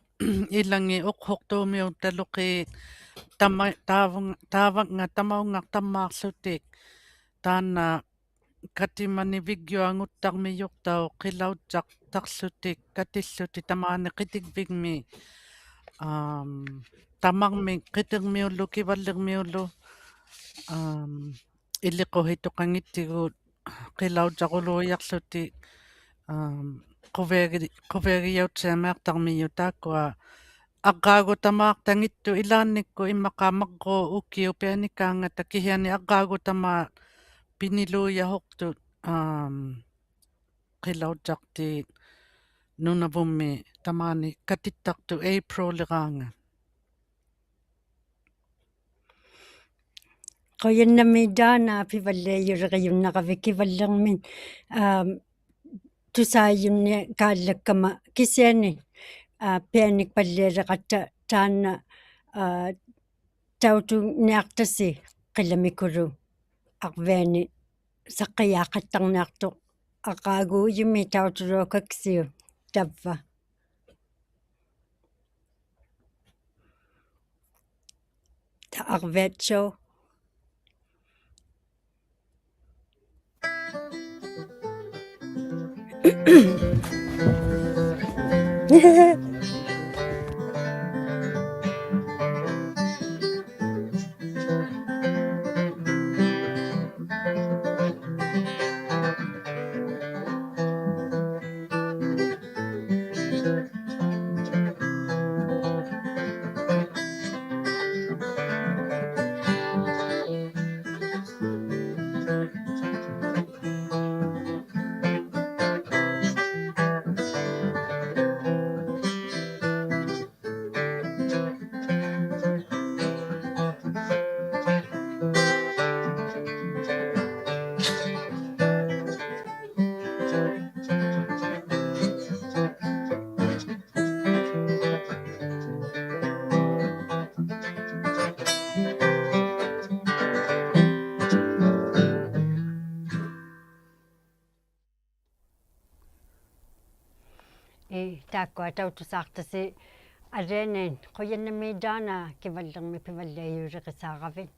ᐃᓚᖏᑦ ᐅᖅᓱᖅᑑᒥᐅᑕᓗᕿᑦ ᑕᒪ-, ᑖᕗᖓ-, ᑖᕙᙵᑦ ᑕᒪᐅᙵᖅᑕᒻᒫᖅᖢᑎᒃ ᑖᓐᓇ ᑲᑎᒪᓂᕕᒡᔪᐊᖑᑦᑕᕐᒥᔪᖅᑕᐅᖅ ᕿᓚᐅᔾᔭᖅᑕᖅᖢᑎᒃ ᑲᑎᖦᖢᑎᒃ ᑕᒫᓂ ᕿᑎᒡᕕᖕᒥ, ᐋᒻ, ᑕᒪᕐᒥᒃ ᕿᑎᕐᒥᐅᓪᓗ ᑭᕙᓪᓕᕐᒥᐅᓪᓗ, ᐋᒻ, ᐃᓕᖅᑯᓯᑐᖃᙱᑦᑎᒍᑦ ᕿᓚᐅᔾᔭᕈᓘᔭᖅᖢᑎᒃ, ᐋᒻ, ᖁᕕᐊᒋ-, ᖁᕕᐊᒋᔭᐅᑦᓯᐊᒥᐊᖅᑕᕐᒥᔪᑦ ᑖᒃᑯᐊ ᐊᕐᕌᒍᑕᒫᖅᑕᙱᑦᑐᑦ ᐃᓛᓐᓂᒃᑯᑦ ᐃᒻᒪᖄ ᒪᕐᕉᒃ ᐅᑭᐅᒃ ᐱᐊᓂᒃᑳᖓᑕ ᑭᓯᐊᓂ ᐊᕐᕌᒍᑕᒫᑦ ᐱᓂᓗᔭᓱᖅᑐᑦ, ᐋᒻ, ᕿᓚᐅᔾᔭᖅᑏᑦ ᓄᓇᕗᒻᒥ ᑕᒫᓂ ᑲᑎᑦᑕᖅᑐᑦ April-ᕌᖓᑦ. ᖁᔭᓐᓇᒦᒃ ᑖᓐᓇ ᐱᕙᓪᓕᐊᔪᓕᕆᔪᓐᓇᕋᕕᑦ ᑭᕙᓪᓕᕐᒥᑦ, ᐋᒻ, ᑐᓵᔪᓐᓂᒃ ᖃᓪᓚᒃᑲᒪ ᑭᓯᐊᓂ, ᐋ, ᐱᐊᓂᒃᐸᓪᓕᐊᓕᕋᑦᑕ ᑖᓐᓇ, ᐋ, ᑕᐅᑐᓐᓂᐊᖅᑕᓯ ᕿᓚᒥᑯᓗᒃ ᐊᕐᕕᐊᓂ ᓴᖅᑭᔮᖃᑦᑕᕐᓂᐊᖅᑐᖅ ᐊᕐᕌᒎᔪᒥᒃ ᑕᐅᑐᓚᐅᑲᒃᓯᐅᒃ ᑕᕝᕙ. ᑕ ᐊᕐᕕᐊᑦᓱ. ᑖᒃᑯᐊ ᑕᐅᑐᓵᖅᑕᓯ ᐊᓕᐊᓇᐃᑦ, ᖁᔭᓐᓇᒦᒃ ᑖᓐᓇ ᑭᕙᓪᓕᕐᒥ ᐱᕙᓪᓕᐊᔪᓕᕆᓵᕋᕕᑦ.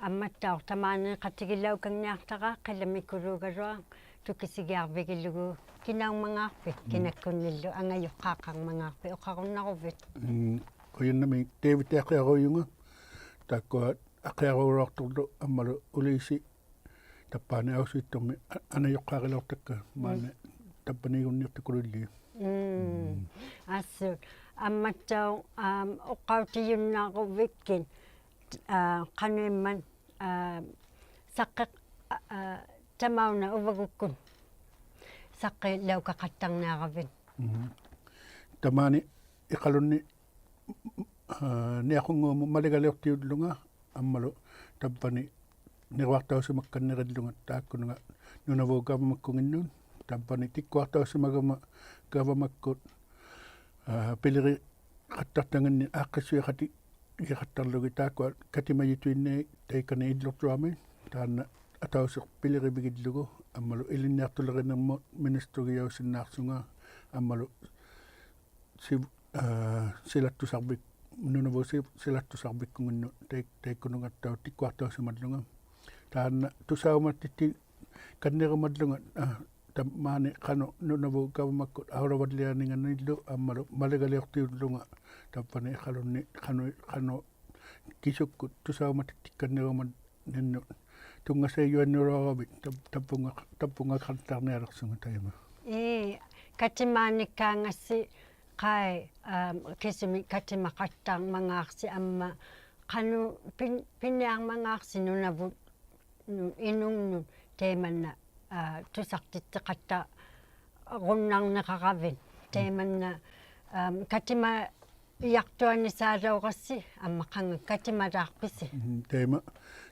ᐊᒻᒪᑦᑕᐅᖅ ᑕᒫᓂ ᖃᑎᒋᓚᐅᑲᓐᓂᐊᖅᑕᕋ ᕿᓚᒥᑯᓘᒐᓗᐊᖅ ᑐᑭᓯᒋᐊᕐᕕᒋᓗᒍ ᑭᓇᐅᒻᒪᖔᖅᐱᑦ, ᑭᓇᒃᑯᓐᓂᓪᓗ ᐊᖓᔪᖅᑳᖃᕐᒪᖔᖅᐱᑦ ᐅᖃᕈᓐᓇᕈᕕᑦ. ᖁᔭᓐᓇᒦᒃ David ᐊᕿᐊᕈᔪᖓ, ᑖᒃᑯᐊ ᐊᕿᐊᕈᓚᐅᖅᑐᕐᓗ ᐊᒻᒪᓗ ᐅᓕᓯ ᑕᑉᐹᓂ ᐊᐅᓱᐃᑦᑐᒥ ᐊ-, ᐊᖓᔪᖅᑳᕆᓚᐅᖅᑕᒃᑲ ᒫᓐᓇ ᑕᑉᐹᓃᒍᓐᓃᖅᑐᑯᓗᓪᓕ. ᐊᓱ, ᐊᒻᒪᑦᑕᐅᖅ, ᐋᒻ, ᐅᖃᐅᑎᔪᓐᓇᕈᕕᒃᑭᑦ, ᐋ, ᖃᓄᐃᒻᒪᑦ, ᐋ, ᓴᖅᑭ-, ᐋ, ᐋ, ᑕᒪᐅᓇ ᐅᕙᒍᒃᑯᑦ ᓴᖅᑭᓚᐅᑲᖃᑦᑕᕐᓂᐊᕋᕕᑦ. ᑕᒫᓂ ᐃᖃᓗᓐᓂ ᐋ, ᓂᐊᖁᙴᒧᑦ ᒪᓕᒐᓕᐅᖅᑎᐅᓪᓗᖓ ᐊᒻᒪᓗ ᑕᑉᐹᓂ ᓂᕈᐊᖅᑕᐅᓯᒪᒃᑲᓐᓂᕆᓪᓗᖓ ᑖᒃᑯᓄᖓ ᓄᓇᕗᑦ ᒐᕙᒪᒃᑯᖏᓐᓄᑦ, ᑕᑉᐹᓂ ᑎᒃᑯᐊᖅᑕᐅᓯᒪᒐᒪ ᒐᕙᒪᒃᑯᑦ, ᐋ, ᐱᓕᕆᖃᑦᑕᖅᑕᖏᓐᓂᒃ ᐋᖅᑭᒃᓱᐃᖃᑎᒋᖃᑦᑕᕐᓗᒋᑦ ᑖᒃᑯᐊ ᑲᑎᒪᔨᑐᐃᓐᓇᐃᑦ ᑕᐃᑲᓂ ᐃᓪᓗᕐᔪᐊᒥ, ᑖᓐᓇ ᐊᑕᐅᓯᖅ ᐱᓕᕆᕕᒋᓪᓗᒍ ᐊᒻᒪᓗ ᐃᓕᓐᓂᐊᖅᑐᓕᕆᓂᕐᒧᑦ ᒥᓂᔅᑕᕆᔭᐅᓯᓐᓈᖅᓱᖓ ᐊᒻᒪᓗ ᓯᕗ-, ᐋ, ᓯᓚᑦᑐᓴᕐᕕᒃ-, ᓄᓇᕗᑦ ᓯ-, ᓯᓚᑦᑐᓴᕐᕕᒃᑯᖏᓐᓄᑦ ᑕᐃ-, ᑕᐃᒃᑯᓄᖓᑦᑕᐅᖅ ᑎᒃᑯᐊᖅᑕᐅᓯᒪᓪᓗᖓ. ᑖᓐᓇ ᑐᓴᐅᒪᑎᑦᑎᒃᑲᓐᓂᕈᒪᓪᓗᖓ, ᐋ, ᑕᒫᓂ ᖃᓄᖅ ᓄᓇᕗᑦ ᒐᕙᒪᒃᑯᑦ ᐊᐅᓚᕙᓪᓕᐊᓂᖓᓃᓪᓗ ᐊᒻᒪᓗ ᒪᓕᒐᓕᐅᖅᑎᐅᓪᓗᖓ ᑕᑉᐹᓂ ᐃᖃᓗᓐᓂ ᖃᓄᖅ, ᖃᓄᖅ ᑭᓱᒃᑯᑦ ᑐᓴᐅᒪᑎᑦᑎᒃᑲᓐᓂᕈᒪᓐ- ᓂᓐᓄᑦ ᑐᙵᓴᐃᔪᐊᓐᓂᕈᐊᕋᕕᑦ ᑕᑉ-, ᑕᑉᐳᖓ-, ᑕᑉᐳᖓᖃᑦᑕᕐᓂᐊᓕᖅᓱᖓ ᑕᐃᒪ. ᐄ, ᑲᑎᒫᓂᒃᑳᖓᔅᓯ ᖃᐃ, ᐋᒻ, ᑭᓱᒥᒃ ᑲᑎᒪᖃᑦᑕᕐᒪᖔᖅᓯ ᐊᒻᒪ ᖃᓄᖅ ᐱᓐ-, ᐱᓂᐊᕐᒪᖔᖅᓯ ᓄᓇᕗᑦ ᓄ-, ᐃᓄᖕᓄᑦ ᑕᐃᒪᓐᓇ, ᐋ, ᑐᓴᖅᑎᑦᑎᖃᑦᑕᕈᓐᓇᕐᓂᖃᕋᕕᑦ. ᑕᐃᒪᓐᓇ, ᐋᒻ, ᑲᑎᒪ- ᐃᔭᖅᑐᐊᓂᓵᓚᐅᕋᔅᓯ ᐊᒻᒪ ᖃᖓ ᑲᑎᒪᓛᖅᐱᓯ. ᒻᒻ, ᑕᐃᒪ.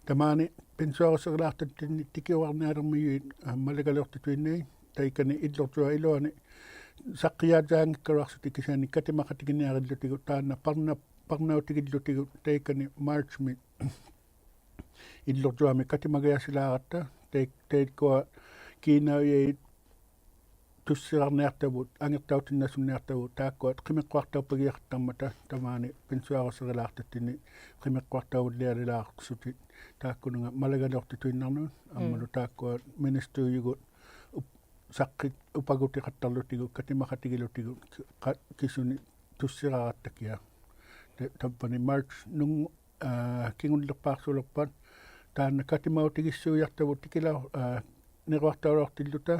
ᑕᒫᓂ ᐱᓇᓱᐊᕈᓯᕆᓛᖅᑕᑦᑎᓐᓂ ᑎᑭᐅᕋᕐᓂᐊᓕᕐᒥᔪᐃᑦ, ᐋ, ᒪᓕᒐᓕᐅᖅᑎᑐᐃᓐᓇᐃᑦ, ᑕᐃᑲᓂ ᐃᓪᓗᕐᔪᐊᑉ ᐃᓗᐊᓂ ᓴᖅᑭᔮᔾᔮᙱᒃᑲᓗᐊᖅᓱᑎᒃ ᑭᓯᐊᓂ ᑲᑎᒪᖃᑎᒋᓂᐊᕆᓪᓗᑎᒍ, ᑖᓐᓇ ᐸᕐᓇ-, ᐸᕐᓇᐅᑎᒋᓪᓗᑎᒍ, ᑕᐃᑲᓂ March-ᒥ ᐃᓪᓗᕐᔪᐊᒥ ᑲᑎᒪᒋᐊᓯᓛᕋᑦᑕ, ᑕᐃ-, ᑕᐃᒃᑯᐊ ᑮᓇᐅᔭᐃᑦ ᑐᔅᓯᕋᕐᓂᐊᖅᑕᕗᑦ, ᐊᖏᖅᑕᐅᑎᓐᓇᓱᓐᓂᐊᖅᑕᕗᑦ, ᑖᒃᑯᐊ ᕿᒥᕐᕈᐊᖅᑕᐅᑉᐸᒋᔭᖃᑦᑕᕐᒪᑕ, ᑕᒫᓂ ᐱᓇᓱᐊᕈᓯᕆᓛᖅᑕᑦᑎᓐᓂ, ᕿᒥᕐᕈᐊᖅᑕᐅᕙᓪᓕᐊᓕᓛᖅᓱᑎᒃ, ᑖᒃᑯᓄᖓ ᒪᓕᒐᓕᐅᖅᑎᑐᐃᓐᓇᕐᓄᑦ, ᐊᒻᒪᓗ ᑖᒃᑯᐊ ᒥᓂᔅᑕᐅᔪᒍᑦ, ᐅᑉ-, ᓴᖅᑭ-, ᐅᐸᒍᑎᖃᑦᑕᕐᓗᑎᒍ, ᑲᑎᒪᖃᑎᒋᓗᑎᒍ, ᖃ-, ᑭᓱᓂᒃ ᑐᔅᓯᕋᕋᑦᑕᑭᐊᖅ. ᑕ-, ᑕᑉᐹᓂ March ᓄᙳ-, ᐋ, ᑭᖑᓪᓕᖅᐹᖅᓱᓕᖅᐸᑦ, ᑖᓐᓇ ᑲᑎᒪᐅᑎᒋᓲᔭᖅᑕᕗᑦ ᑎᑭᓚᐅ-, ᐋ, ᓂᕈᐊᖅᑕᐅᓚᐅᖅᑎᓪᓗᑕ,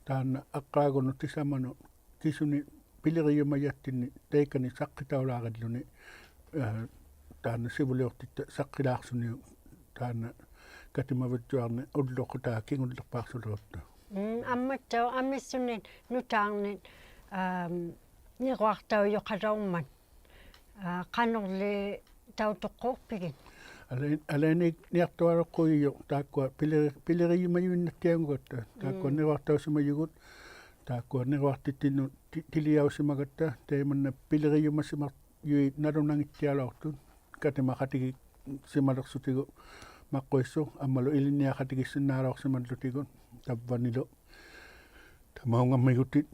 ᑖᓐᓇ ᐊᕐᕌᒍᓄᑦ ᑎᓴᒪᓄᑦ, ᑭᓱᓂᒃ ᐱᓕᕆᔪᒪᔭᑦᑎᓐᓂ, ᑕᐃᑲᓂ ᓴᖅᑭᑕᐅᓛᕆᓪᓗᓂ, ᐋ, ᑖᓐᓇ ᓯᕗᓕᐅᖅᑎᑦᑕ ᓴᖅᑭᓛᖅᓱᓂᐅᒃ, ᑖᓐᓇ ᑲᑎᒪᕕᒡᔪᐊᕐᓂ ᐅᓪᓗᖁᑖ ᑭᖑᓪᓕᖅᐹᖅᓱᓕᕈᑦᑕ. ᒻᒻ, ᐊᒻᒪᑦᑕᐅᖅ ᐊᒥᓱᓂᒃ ᓄᑖᕐᓂᒃ, ᐋᒻ, ᓂᕈᐊᖅᑕᐅᔪᖃᓚᐅᕐᒪᑦ. ᐋ, ᖃᓄᕐᓕ ᑕᐅᑐᖅᑰᖅᐱᒋᑦ? ᐊᓕ-, ᐊᓕᐊᓇᐃᓐᓂᐊᖅᑐᐊᓗᖅᑰᔪᖅ, ᑖᒃᑯᐊ ᐱᓕ-, ᐱᓕᕆᔪᒪᔪᐃᓐᓇᑦᑎᐊᖑᒐᑦᑕ, ᑖᒃᑯᐊ ᒻᒻ. ᓂᕈᐊᖅᑕᐅᓯᒪᔪᒍᑦ, ᑖᒃᑯᐊ ᓂᕈᐊᖅᑎᑦᑎᓐᓄᑦ ᑎ-, ᑎᓕᔭᐅᓯᒪᒐᑦᑕ, ᑕᐃᒪᓐᓇ ᐱᓕᕆᔪᒪᓯᒪᔪᐃᑦ ᓇᓗᓇᙱᑦᑎᐊᓚᐅᖅᑐᑦ, ᑲᑎᒪᖃᑎᒋᓯᒪᓕᖅᓱᑎᒍ ᒪᕐᕈᐃᖅᓱᖅ, ᐊᒻᒪᓗ ᐃᓕᓐᓂᐊᖃᑎᒋᓯᓐᓈᓚᐅᖅᓯᒪᓪᓗᑎᒍ, ᑕᑉᐹᓂᓗ. ᑕᒪᐅᖓᒥᒍᑎᒃ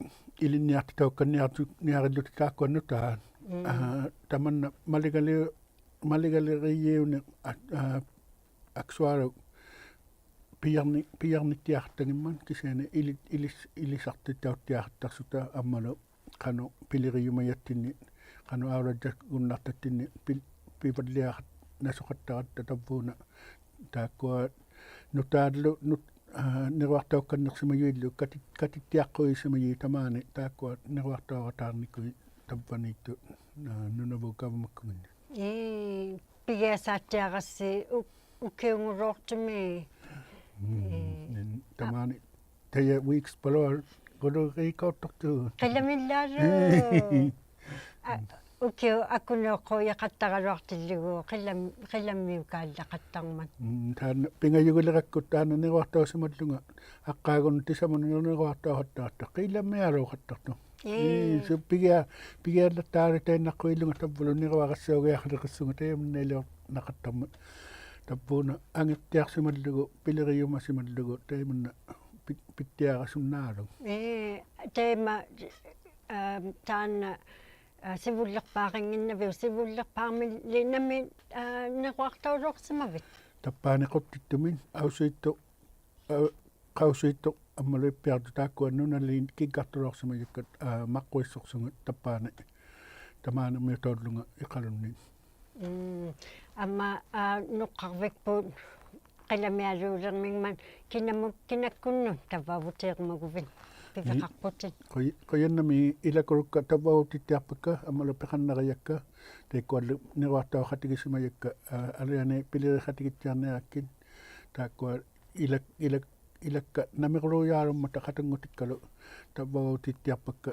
ᐃᓕᓐᓂᐊᖅᑎᑕᐅᒃᑲᓐᓂᐊᕐᔪ-, ᓂᐊᕆᓪᓗᑎᒃ ᑖᒃᑯᐊ ᓄᑖᑦ. ᒻᒻ. ᐋ, ᑕᒪᓐᓇ ᒪᓕᒐᓕ-, ᒪᓕᒐᓕᕆᔨᐅᓂᖅ, ᐋ, ᐋ, ᐊᒃᓱᐊᓗᒃ ᐱᔭᕐᓂ-, ᐱᔭᕐᓂᑦᑎᐊᖃᑦᑕᙱᒻᒪᑦ ᑭᓯᐊᓂ ᐃᓕ-, ᐃᓕᔅ-, ᐃᓕᓴᖅᑎᑕᐅᑦᑎᐊᖃᑦᑕᖅᓱᑕ ᐊᒻᒪᓗ ᖃᓄᖅ ᐱᓕᕆᔪᒪᔭᑦᑎᓐᓂ, ᖃᓄᖅ ᐊᐅᓚᔾᔭᒍᓐᓇᖅᑕᑦᑎᓐᓂ ᐱᓪ-, ᐱᕙᓪᓕᐊᖃᑦ-, ᓇᓱᖃᑦᑕᕋᑦᑕ ᑕᑉᐴᓇ ᑖᒃᑯᐊ ᓄᑖᓪᓗ ᓄᑦ-, ᐋ, ᓂᕈᐊᖅᑕᐅᒃᑲᓐᓂᖅᓯᒪᔪᐃᓪᓗ ᑲᑎ-, ᑲᑎᑦᑎᐊᖅᑰᔨᓯᒪᔪᐃᑦ ᑕᒫᓂ ᑖᒃᑯᐊ ᓂᕈᐊᖅᑕᐅᖃᑦᑕᕐᓂᑯᐃᑦ ᑕᑉᐹᓃᑦᑐᑦ, ᐋ, ᓄᓇᕗᑦ ᒐᕙᒪᒃᑯᖏᓐᓂ. ᐄ, ᐱᒋᐊᓵᑦᑎᐊᕋᔅᓯ ᐅ-, ᐅᑭᐅᖑᓚᐅᖅᑐᒥ. ᒻᒻ, ᐄ, ᓂᓐ-, ᐊ- ᑕᒫᓂ ᑕᐃᔭ weeks-ᐸᓗᐊᕈᓘᕇᑲᐅᑦᑕᖅᑐᖅ. ᕿᓚᒥᓪᓚᓗᒃ. ᐋ, ᐅᑭᐅᖅ ᐊᑯᓂᐅᖅᑰᔨᖃᑦᑕᕋᓗᐊᖅᑎᓪᓗᒍ, ᕿᓚᒻ-, ᕿᓚᒻᒥᐅᑳᓪᓚᖃᑦᑕᕐᒪᑦ. ᒻᒻ, ᑖᓐᓇ ᐱᖓᔪᒋᓕᕋᒃᑯ ᑖᓐᓇ ᓂᕈᐊᖅᑕᐅᓯᒪᓪᓗᖓ, ᐊᕐᕌᒍᓄᑦ ᑎᓴᒪᓄᑦ ᓂᕈᐊᖅᑕᐅᖃᑦᑕᕋᑦᑕ, ᕿᓚᒥᐊᓘᖃᑦᑕᖅᑐᖅ. ᐄ. ᐄ, ᓱ ᐱᒋᐊ-, ᐱᒋᐊᓪᓚᑦᑖᕆᑕᐃᓐᓇᖅᑰᔨᓪᓗᖓ ᑕᕝᕗᓗ ᓂᕈᐊᕋᔅᓴᐅᒋᐊᖃᓕᕆᔅᓱᖓ ᑕᐃᒪᓐᓇᐃᓕᐅᕐᓇᖃᑦᑕᕐᒪᑦ. ᑕᑉᐴᓇ ᐊᖏᖅᑎᐊᖅᓯᒪᓪᓗᒍ, ᐱᓕᕆᔪᒪᓯᒪᓪᓗᒍ, ᑕᐃᒪᓐᓇ ᐱᑦ-, ᐱᑦᑎᐊᕋᓱᓐᓈᓗᒃ. ᐄ, ᑕᐃᒪ ᐋ, ᑖᓐᓇ, ᐋ, ᓯᕗᓪᓕᖅᐹᕆᙱᓐᓇᕕᐅᒃ, ᓯᕗᓪᓕᖅᐹᕐᒥᓕ ᓇᒥ, ᐋ, ᓂᕈᐊᖅᑕᐅᓚᐅᖅᓯᒪᕕᑦ? ᑕᑉᐹᓂ ᖁᑦᑎᑦᑐᒥᒃ ᐊᐅᓱᐃᑦᑐᖅ, ᐋ, ᖃᐅᓱᐃᑦᑐᖅ ᐊᒻᒪᓗ ᐃᒃᐱᐊᖅᑐᖅ ᑖᒃᑯᐊ ᓄᓇᓖᑦ ᑭᒡᒐᖅᑐᓚᐅᖅᓯᒪᔭᒃᑲ, ᐋ, ᒪᕐᕈᐃᖅᓱᖅᓱᖓ ᑕᑉᐹᓂ. ᑕᒫᓂ ᐊᒥᐅᑕᐅᓪᓗᖓ ᐃᖃᓗᓐᓂ. ᒻᒻ. ᐊᒻᒪ, ᐋ, ᓄᖅᑲᕐᕕᒃᐳᑦ ᕿᓚᒥᐊᓘᓕᕐᒥᖕᒪᑦ ᑭᓇᒧᑦ, ᑭᓇᒃᑯᓐᓄᑦ ᑕᕝᕙᐅᕗᑏᕈᒪᒍᕕᑦ ᐱᕕᖃᖅᐳᑎᑦ. ᖁᔭ-, ᖁᔭᓐᓇᒦᒃ ᐃᓚᑯᓗᒃᑲ ᑕᕝᕙᐅᕗᑎᑦᑎᐊᖅᐸᒃᑲ ᐊᒻᒪᓗ ᐱᖃᓐᓇᕆᔭᒃᑲ, ᑕᐃᒃᑯᐊᓗ ᓂᕈᐊᖅᑕᐅᖃᑎᒋᓯᒪᔭᒃᑲ, ᐋ, ᐊᓕᐊᓇᐃᑦ ᐱᓕᕆᖃᑎᒋᑦᑎᐊᕐᓂᐊᕋᒃᑭᑦ, ᑖᒃᑯᐊ ᐃᓚ-, ᐃᓚ-, ᐃᓚᒃᑲ ᓇᒥᕈᓘᔮᓗᒻᒪᑕ ᖃᑕᙳᑎᒃᑲᓗ ᑕᕝᕙᐅᕗᑎᑦᑎᐊᖅᐸᒃᑲ,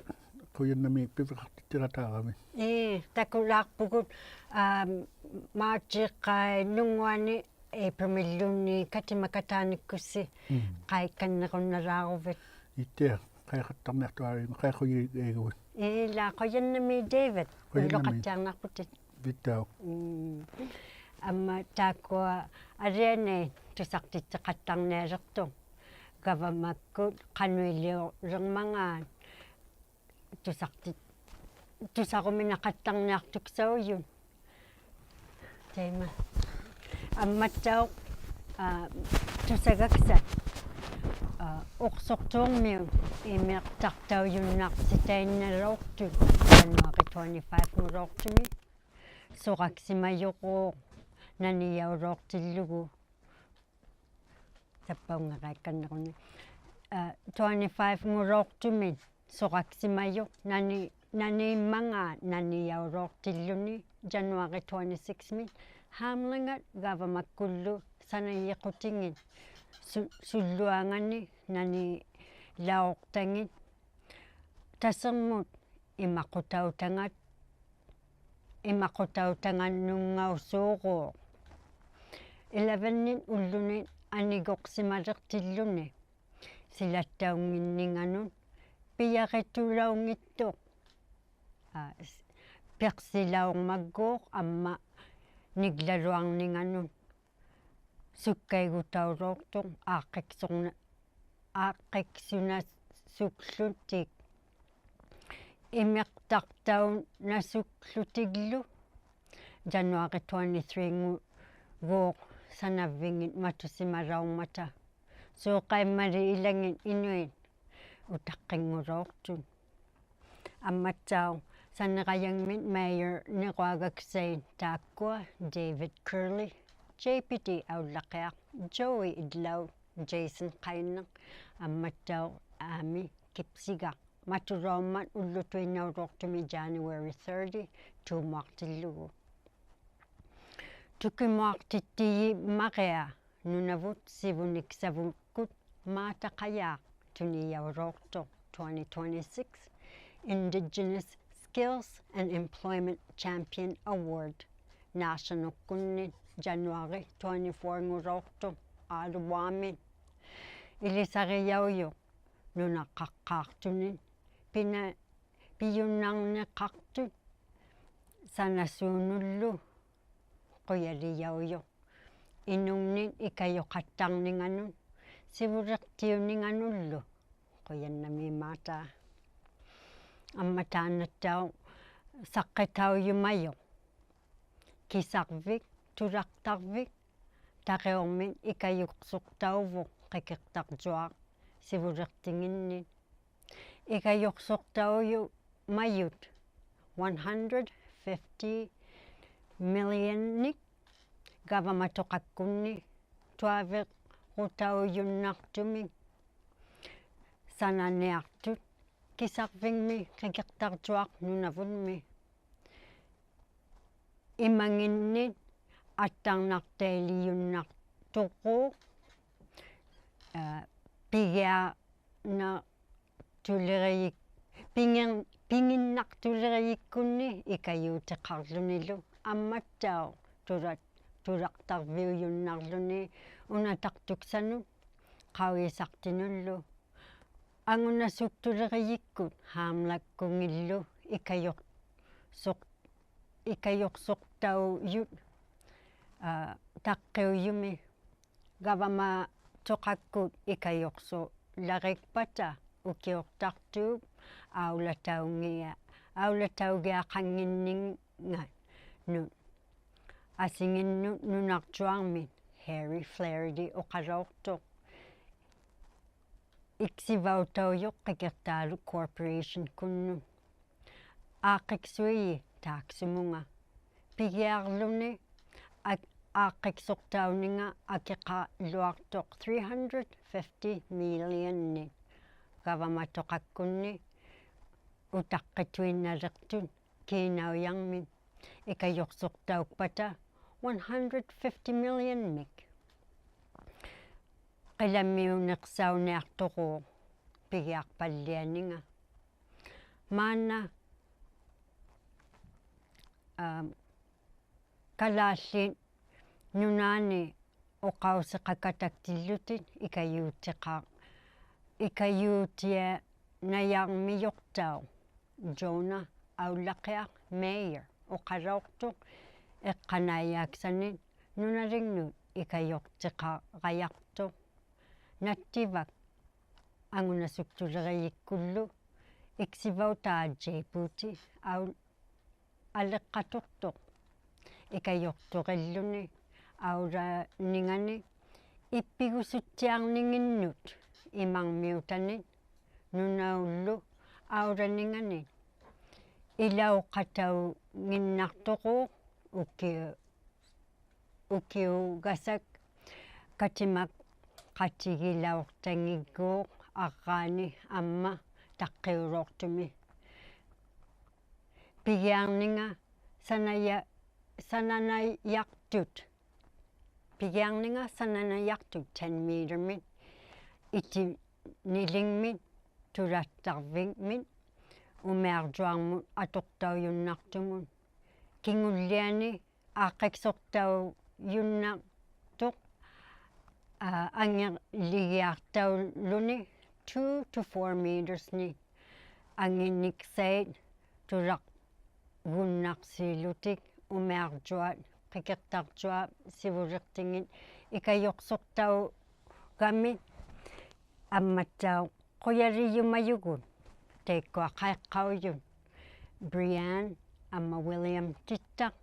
ᖁᔭᓐᓇᒦᒃ ᐱᕕᖃᖅᑎᑦᑎᕋᑖᕋᕕᑦ. ᐄ, ᑕᑯᓛᖅᐳᒍᑦ, ᐋ, ᒫᑦᓯᖅᑲᐃ ᓄᙳᐊᓂ ᐃᑉᕈᒻᒥᓪᓘᓐᓃᑦ ᑲᑎᒪᑲᑖᓂᒃᑯᔅᓯ, ᒻᒻ, ᖃᐃᒃᑲᓐᓂᕈᓐᓇᓛᕈᕕᑦ. ᐄᑦᑎᐊᖅ, ᖃᐃᖃᑦᑕᕐᓂᐊᖅᑐᐊᓗᐃᑦ, ᖃᐃᖁᔨᒋᒍᕕᑦ. ᐄᓛ, ᖁᔭᓐᓇᒦᒃ David, ᖁᔭᓐᓇᒦᒃ. ᐅᓪᓗᖃᑦᑎᐊᕐᓂᐊᖅᐳᑎᑦ. ᕕᑦᑕᐅᖅ. ᒻᒻ. ᐊᒻᒪ ᑖᒃᑯᐊ ᐊᓕᐊᓇᐃᑦ ᑐᓴᖅᑎᑦᑎᖃᑦᑕᕐᓂᐊᓕᖅᑐᖅ ᒐᕙᒪᒃᑯᑦ ᖃᓄᐃᓕᐅᓕᕐᒪᖔᑦ ᑐᓴᖅᑎᑦ-, ᑐᓴᕈᒥᓇᖃᑦᑕᕐᓂᐊᖅᑐᒃᓴᐅᔪᑦ. ᑕᐃᒪ. ᐊᒻᒪᑦᑕᐅᖅ, ᐋ, ᑐᓴᒐᒃᓴᑦ, ᐋ, ᐅᖅᓱᖅᑑᕐᒥᐅᑦ ᐃᒥᖅᑕᖅᑕᐅᔪᓐᓇᖅᓯᑕᐃᓐᓇᓚᐅᖅᑐᑦ January twenty-five-ᖑᓚᐅᖅᑐᒥ. ᓱᕋᒃᓯᒪᔪᕉᖅ ᓇᓂᔭᐅᓚᐅᖅᑎᓪᓗᒍ. ᑕᑉᐸᐅᙵᕋᐃᒃᑲᓐᓂᕈᓂ. ᐋ, twenty-five-ᖑᓚᐅᖅᑐᒥ ᓱᕋᒃᓯᒪᔪᖅ ᓇᓂ-, ᓇᓃᒻᒪᖔᑦ ᓇᓂᔭᐅᓚᐅᖅᑎᓪᓗᓂ January twenty-six-ᒥ. ᕼᐋᒻᓚᖓᑦ ᒐᕙᒪᒃᑯᓪᓗ ᓴᓇᔨᖁᑎᖏᑦ ᓱ-, ᓱᓪᓗᐊᖓᓂ ᓇᓂᓚᐅᖅᑕᖏᑦ. ᑕᓯᕐᒧᑦ ᐃᒪᖁᑕᐅᑕᖓ-, ᐃᒪᖁᑕᐅᑕᖓᓄᙵᐅᓲᕉᖅ. Eleven-ᓂᒃ ᐅᓪᓗᓂᒃ ᐊᓂᒍᖅᓯᒪᓕᖅᑎᓪᓗᓂ ᓯᓚᑦᑕᐅᙱᓐᓂᖓᓄᑦ ᐱᔭᕆᑐᓚᐅᙱᑦᑐᖅ, ᐋ, ᔅ-, ᐱᖅᓯᓚᐅᕐᒪᒡᒎᖅ ᐊᒻᒪ ᓂᒡᓚᓗᐊᕐᓂᖓᓄᑦ. ᓱᒃᑲᐃᒍᑕᐅᓚᐅᖅᑐᖅ ᐋᖅᑭᒃᓱᕐᓇ-, ᐋᖅᑭᒃᓱᓇᓱᒃᖢᑎᒃ. ᐃᒥᖅᑕᖅᑕᐅᓇᓱᒃᖢᑎᒡᓗ January twenty-three-ᖑ-, ᒎᖅ ᓴᓇᕝᕕᖏᑦ ᒪᑐᓯᒪᓚᐅᕐᒪᑕ. ᓲᖃᐃᒻᒪᓕ ᐃᓚᖏᑦ ᐃᓄᐃᑦ ᐅᑕᖅᑭᙳᓚᐅᖅᑐᑦ. ᐊᒻᒪᑦᑕᐅᖅ ᓴᓂᕋᔭᖕᒥᑦ mayor-ᓂᕈᐊᒐᒃᓴᐃᑦ ᑖᒃᑯᐊ David Curley, J P D ᐊᐅᓪᓚᕿᐊᖅ, Joey ᐃᓪᓚᐅᑦ, Jason ᖃᐃᓐᓂᖅ, ᐊᒻᒪᑦᑕᐅᖅ ᐋᒥ ᑭᑉᓯᒐᖅ. ᒪᑐᓚᐅᕐᒪᑦ ᐅᓪᓗᑐᐃᓐᓇᐅᓚᐅᖅᑐᒥ January thirty, ᑑᒧᐊᖅᑎᓪᓗᒍ. ᑐᑭᒧᐊᖅᑎᑦᑎᔨᒻᒪᕆᐊ ᓄᓇᕗᑦ ᓯᕗᓂᒃᓴᕗᒃᑯᑦ ᒫᑕ ᖃᔮᖅ ᑐᓂᔭᐅᓚᐅᖅᑐᖅ twenty twenty-six Indigenous Skills and Employment Champion Award ᓈᓴᓄᒃᑯᓐᓂ January twenty-four-ᖑᓚᐅᖅᑐᖅ ᐋᑐᕚᒥ. ᐃᓕᓴᕆᔭᐅᔪᖅ ᓄᓇᖃᖅᑳᖅᑐᓂ ᐱᓇ-, ᐱᔪᓐᓇᕐᓂᖃᖅᑐᑦ ᓴᓇᓲᓄᓪᓗ ᖁᔭᓕᔭᐅᔪᖅ. ᐃᓄᖕᓂᒃ ᐃᑲᔪᖃᑦᑕᕐᓂᖓᓄᑦ ᓯᕗᓕᖅᑎᐅᓂᖓᓄᓪᓗ ᖁᔭᓐᓇᒦᒃ ᒫᑕ. ᐊᒻᒪ ᑖᓐᓇᑦᑕᐅᖅ ᓴᖅᑭᑕᐅᔪᒪᔪᖅ ᑭᓴᕐᕕᒃ, ᑐᓚᒃᑕᕐᕕᒃ, ᑕᕆᐅᕐᒥᒃ ᐃᑲᔪᖅᓱᖅᑕᐅᕗᖅ ᕿᑭᖅᑕᕐᔪᐊᖅ ᓯᕗᓕᖅᑎᖏᓐᓂ. ᐃᑲᔪᖅᓱᖅᑕᐅᔪᒪᔪᑦ one hundred fifty million-ᓂᒃ ᒐᕙᒪᑐᖃᒃᑯᓐᓂ ᑐᐊᕕᕈᑕᐅᔪᓐᓇᖅᑐᒥᒃ ᓴᓇᓂᐊᖅᑐᑦ ᑭᓴᕐᕕᖕᒥ ᕿᑭᖅᑕᕐᔪᐊᖅ ᓄᓇᕗᒻᒥ. ᐃᒪᖏᓐᓂᑦ ᐊᑦᑕᕐᓇᖅᑕᐃᓕᔪᓐᓇᖅᑐᕉᖅ, ᐋ, ᐱᒋᐊᓇ- ᑐᓕᕆᔨ-, ᐱᖏᓐ-, ᐱᖏᓐᓇᖅᑐᓕᕆᔨᒃᑯᓐᓂ ᐃᑲᔫᑎᖃᕐᓗᓂᓗ ᐊᒻᒪᑦᑕᐅᖅ ᑐᓚ-, ᑐᓚᒃᑕᕐᕕᐅᔪᓐᓇᕐᓗᓂ ᐅᓇᑕᖅᑐᒃᓴᓄᑦ ᖃᐅᔨᓴᖅᑎᓄᓪᓗ. ᐊᖑᓇᓱᒃᑐᓕᕆᔨᒃᑯᑦ ᕼᐋᒻᓚᒃᑯᖏᓪᓗ ᐃᑲᔪᖅ-, ᓱᖅ-, ᐃᑲᔪᖅᓱᖅᑕᐅᔪᑦ, ᐋ, ᑕᖅᑭᐅᔪᒥ. ᒐᕙᒪᑐᖃᒃᑯᑦ ᐃᑲᔪᖅᓱᓚᕆᒃᐸᑕ ᐅᑭᐅᖅᑕᖅᑑᑉ ᐊᐅᓚᑕᐅᒋᐊ-, ᐊᐅᓚᑕᐅᒋᐊᖃᙱᓐᓂᖓᓄᑦ. ᐊᓯᖏᓐᓄᑦ ᓄᓇᕐᔪᐊᕐᒥᑦ Harry Flaherty ᐅᖃᓚᐅᖅᑐᖅ, ᐃᒃᓯᕙᐅᑕᐅᔪᖅ ᕿᑭᖅᑖᓗᒃ Corporation-ᑯᓐᓄᑦ. ᐋᖅᑭᒃᓱᐃᔨ ᑖᒃᓱᒧᖓ. ᐱᒋᐊᕐᓗᓂ ᐋ-, ᐋᖅᑭᒃᓱᖅᑕᐅᓂᖓ ᐊᑭᖃᓗᐊᖅᑐᖅ three hundred fifty million-ᓂᒃ ᒐᕙᒪᑐᖃᒃᑯᓐᓂ ᐅᑕᖅᑭᑐᐃᓐᓇᓕᖅᑐᑦ ᑮᓇᐅᔭᕐᒥᒃ ᐃᑲᔪᖅᓱᖅᑕᐅᒃᐸᑕ one hundred fifty million-ᒥᒃ. ᕿᓚᒻᒥᐅᓂᖅᓴᐅᓂᐊᖅᑐᕉᖅ ᐱᒋᐊᖅᐸᓪᓕᐊᓂᖓ. ᒫᓐᓇ, ᐋ, ᑲᓛᖦᖠᑦ ᓄᓈᓂ ᐅᖃᐅᓯᖃᑲᑕᒃᑎᓪᓗᑎᒃ ᐃᑲᔫᑎᖃ-, ᐃᑲᔫᑎᓇᐃᔭᕐᒥᔪᖅᑕᐅᖅ Jonah ᐊᐅᓪᓚᕿᐊᖅ Mayer ᐅᖃᓚᐅᖅᑐᖅ ᐃᖅᑲᓇᐃᔮᒃᓴᓂᒃ ᓄᓇᓕᖕᓄᑦ ᐃᑲᔪᖅᑎᖃᕋᔭᖅᑐᖅ ᓇᑦᑎᕙᒃ ᐊᖑᓇᓱᒃᑐᓕᕆᔨᒃᑯᓪᓗ ᐃᒃᓯᕙᐅᑖᑦ Djibouti ᐊᐅ-, ᐊᓕᖅᑲᑐᖅᑐᖅ ᐃᑲᔪᖅᑐᕆᓪᓗᓂ ᐊᐅᓚᓂᖓᓂ ᐃᑉᐱᒍᓱᑦᑎᐊᕐᓂᖏᓐᓄᑦ ᐃᒪᕐᒥᐅᑕᓂᒃ ᓄᓇᐅᓪᓗ ᐊᐅᓚᓂᖓᓂ ᐃᓚᐅᖃᑕᐅᖏᓐᓇᖅᑐᕉᖅ ᐅᑭ-, ᐅᑭᐅᒐᓴᒃ ᑲᑎᒪᖃᑎᒋᓚᐅᖅᑕᖏᒡᒎᖅ ᐊᕐᕌᓂ ᐊᒻᒪ ᑕᖅᑭᐅᓚᐅᖅᑐᒥ. ᐱᒋᐊᕐᓂᖓ ᓴᓇᔭ-, ᓴᓇᓇᔭᖅᑐᑦ. ᐱᒋᐊᕐᓂᖓ ᓴᓇᓇᔭᖅᑐᑦ ten meter-ᒥᑦ ᐃᑎᓂᓕᖕᒥᑦ ᑐᓚᑦᑕᕐᕕᖕᒥᑦ ᐅᒥᐊᕐᔪᐊᕐᒧᑦ ᐊᑐᖅᑕᐅᔪᓐᓇᖅᑐᒧᑦ. ᑭᖑᓪᓕᐊᓂ ᐋᖅᑭᒃᓱᖅᑕᐅᔪᓐᓇᖅᑐᖅ, ᐋ, ᐊᖏᓕᒋᐊᖅᑕᐅᓗᓂ two to four meters-ᓂᒃ. ᐊᖏᓂᖅᓴᐃᑦ ᑐᓚᒍᓐᓇᖅᓯᓗᑎᒃ ᐅᒥᐊᕐᔪᐊᑦ ᕿᑭᖅᑕᕐᔪᐊᑉ ᓯᕗᓕᖅᑎᖏᑦ ᐃᑲᔪᖅᓱᖅᑕᐅᒐᒥ ᐊᒻᒪᑦᑕᐅᖅ ᖁᔭᓕᔪᒪᔪᒍᑦ ᑕᐃᒃᑯᐊ ᖃᐃᖅᑲᐅᔪᑦ Brian ᐊᒻᒪ William ᑎᑦᑕᖅ,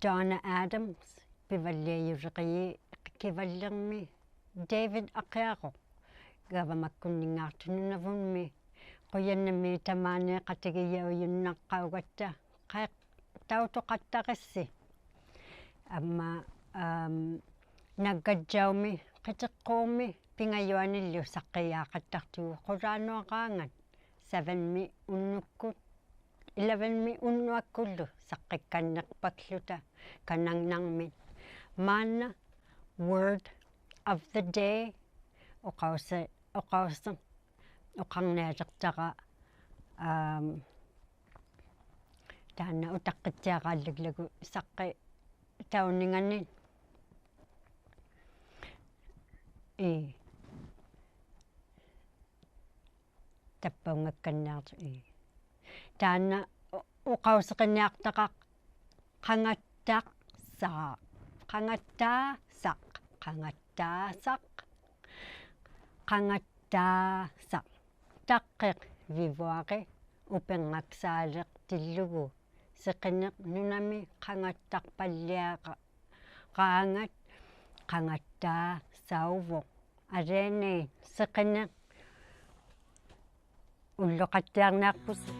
Donna Adams ᐱᕙᓪᓕᐊᔪᓕᕆᔨ ᑭᕙᓪᓕᕐᒥ, David ᐊᕿᐊᕈᖅ ᒐᕙᒪᒃᑯᓐᓂᙶᖅᑐᖅ ᓄᓇᕗᒻᒥ. ᖁᔭᓐᓇᒦᒃ ᑕᒫᓃᖃᑎᒋᔭᐅᔪᓐᓇᖅᑲᐅᒐᑦᑕ ᖃᐃ-, ᑕᐅᑐᖃᑦᑕᕆᔅᓯ. ᐊᒻᒪ, ᐋᒻ, ᓇᒡᒐᔾᔭᐅᒥ ᕿᑎᖅᑰᕐᒥ ᐱᖓᔪᐊᓂᓪᓗ ᓴᖅᑭᔮᖃᑦᑕᖅᑐᒍᑦ ᖁᓛᓄᐊᕌᖓᑦ seven-ᒥ ᐅᓐᓄᒃᑯᑦ, eleven-ᒥ ᐅᓐᓄᐊᒃᑯᓪᓗ ᓴᖅᑭᒃᑲᓐᓂᖅᐸᒃᖢᑕ ᑲᓇᖕᓇᕐᒥᑦ. ᒫᓐᓇ word of the day ᐅᖃᐅᓯ-, ᐅᖃᐅᓯ-, ᐅᖃᕐᓂᐊᓕᖅᑕᕋ, ᐋᒻ, ᑖᓐᓇ ᐅᑕᖅᑭᑦᑎᐊᕌᓪᓚᒡᓚᒍ ᓴᖅᑭᑕᐅᓂᖓᓂᒃ. ᐄ. ᑕᑉᐸᐅᖓᒃᑲᓐᓂᐊᖅᑐ, ᐄ. ᑖᓐᓇ ᐅ-, ᐅᖃᐅᓯᕆᓂᐊᖅᑕᕋ ᖃᖓᑦᑕᖅᓴᖅ, ᖃᖓᑦᑖᓴᖅ, ᖃᖓᑦᑖᓴᖅ, ᖃᖓᑦᑖᓴᖅ. ᑕᖅᑭᖅ ᕕᕗᐊᕆ ᐅᐱᕐᖓᒃᓵᓕᖅᑎᓪᓗᒍ ᓯᕿᓂᖅ ᓄᓇᒥ ᖃᖓᑦᑕᖅᐸᓪᓕᐊᕌᖓᑦ ᖃᖓᑦᑖᓴᐅᕗᖅ. ᐊᓕᐊᓇᐃᑦ ᓯᕿᓂᖅ ᐅᓪᓗᖃᑦᑎᐊᕐᓂᐊᖅᐳᓯ.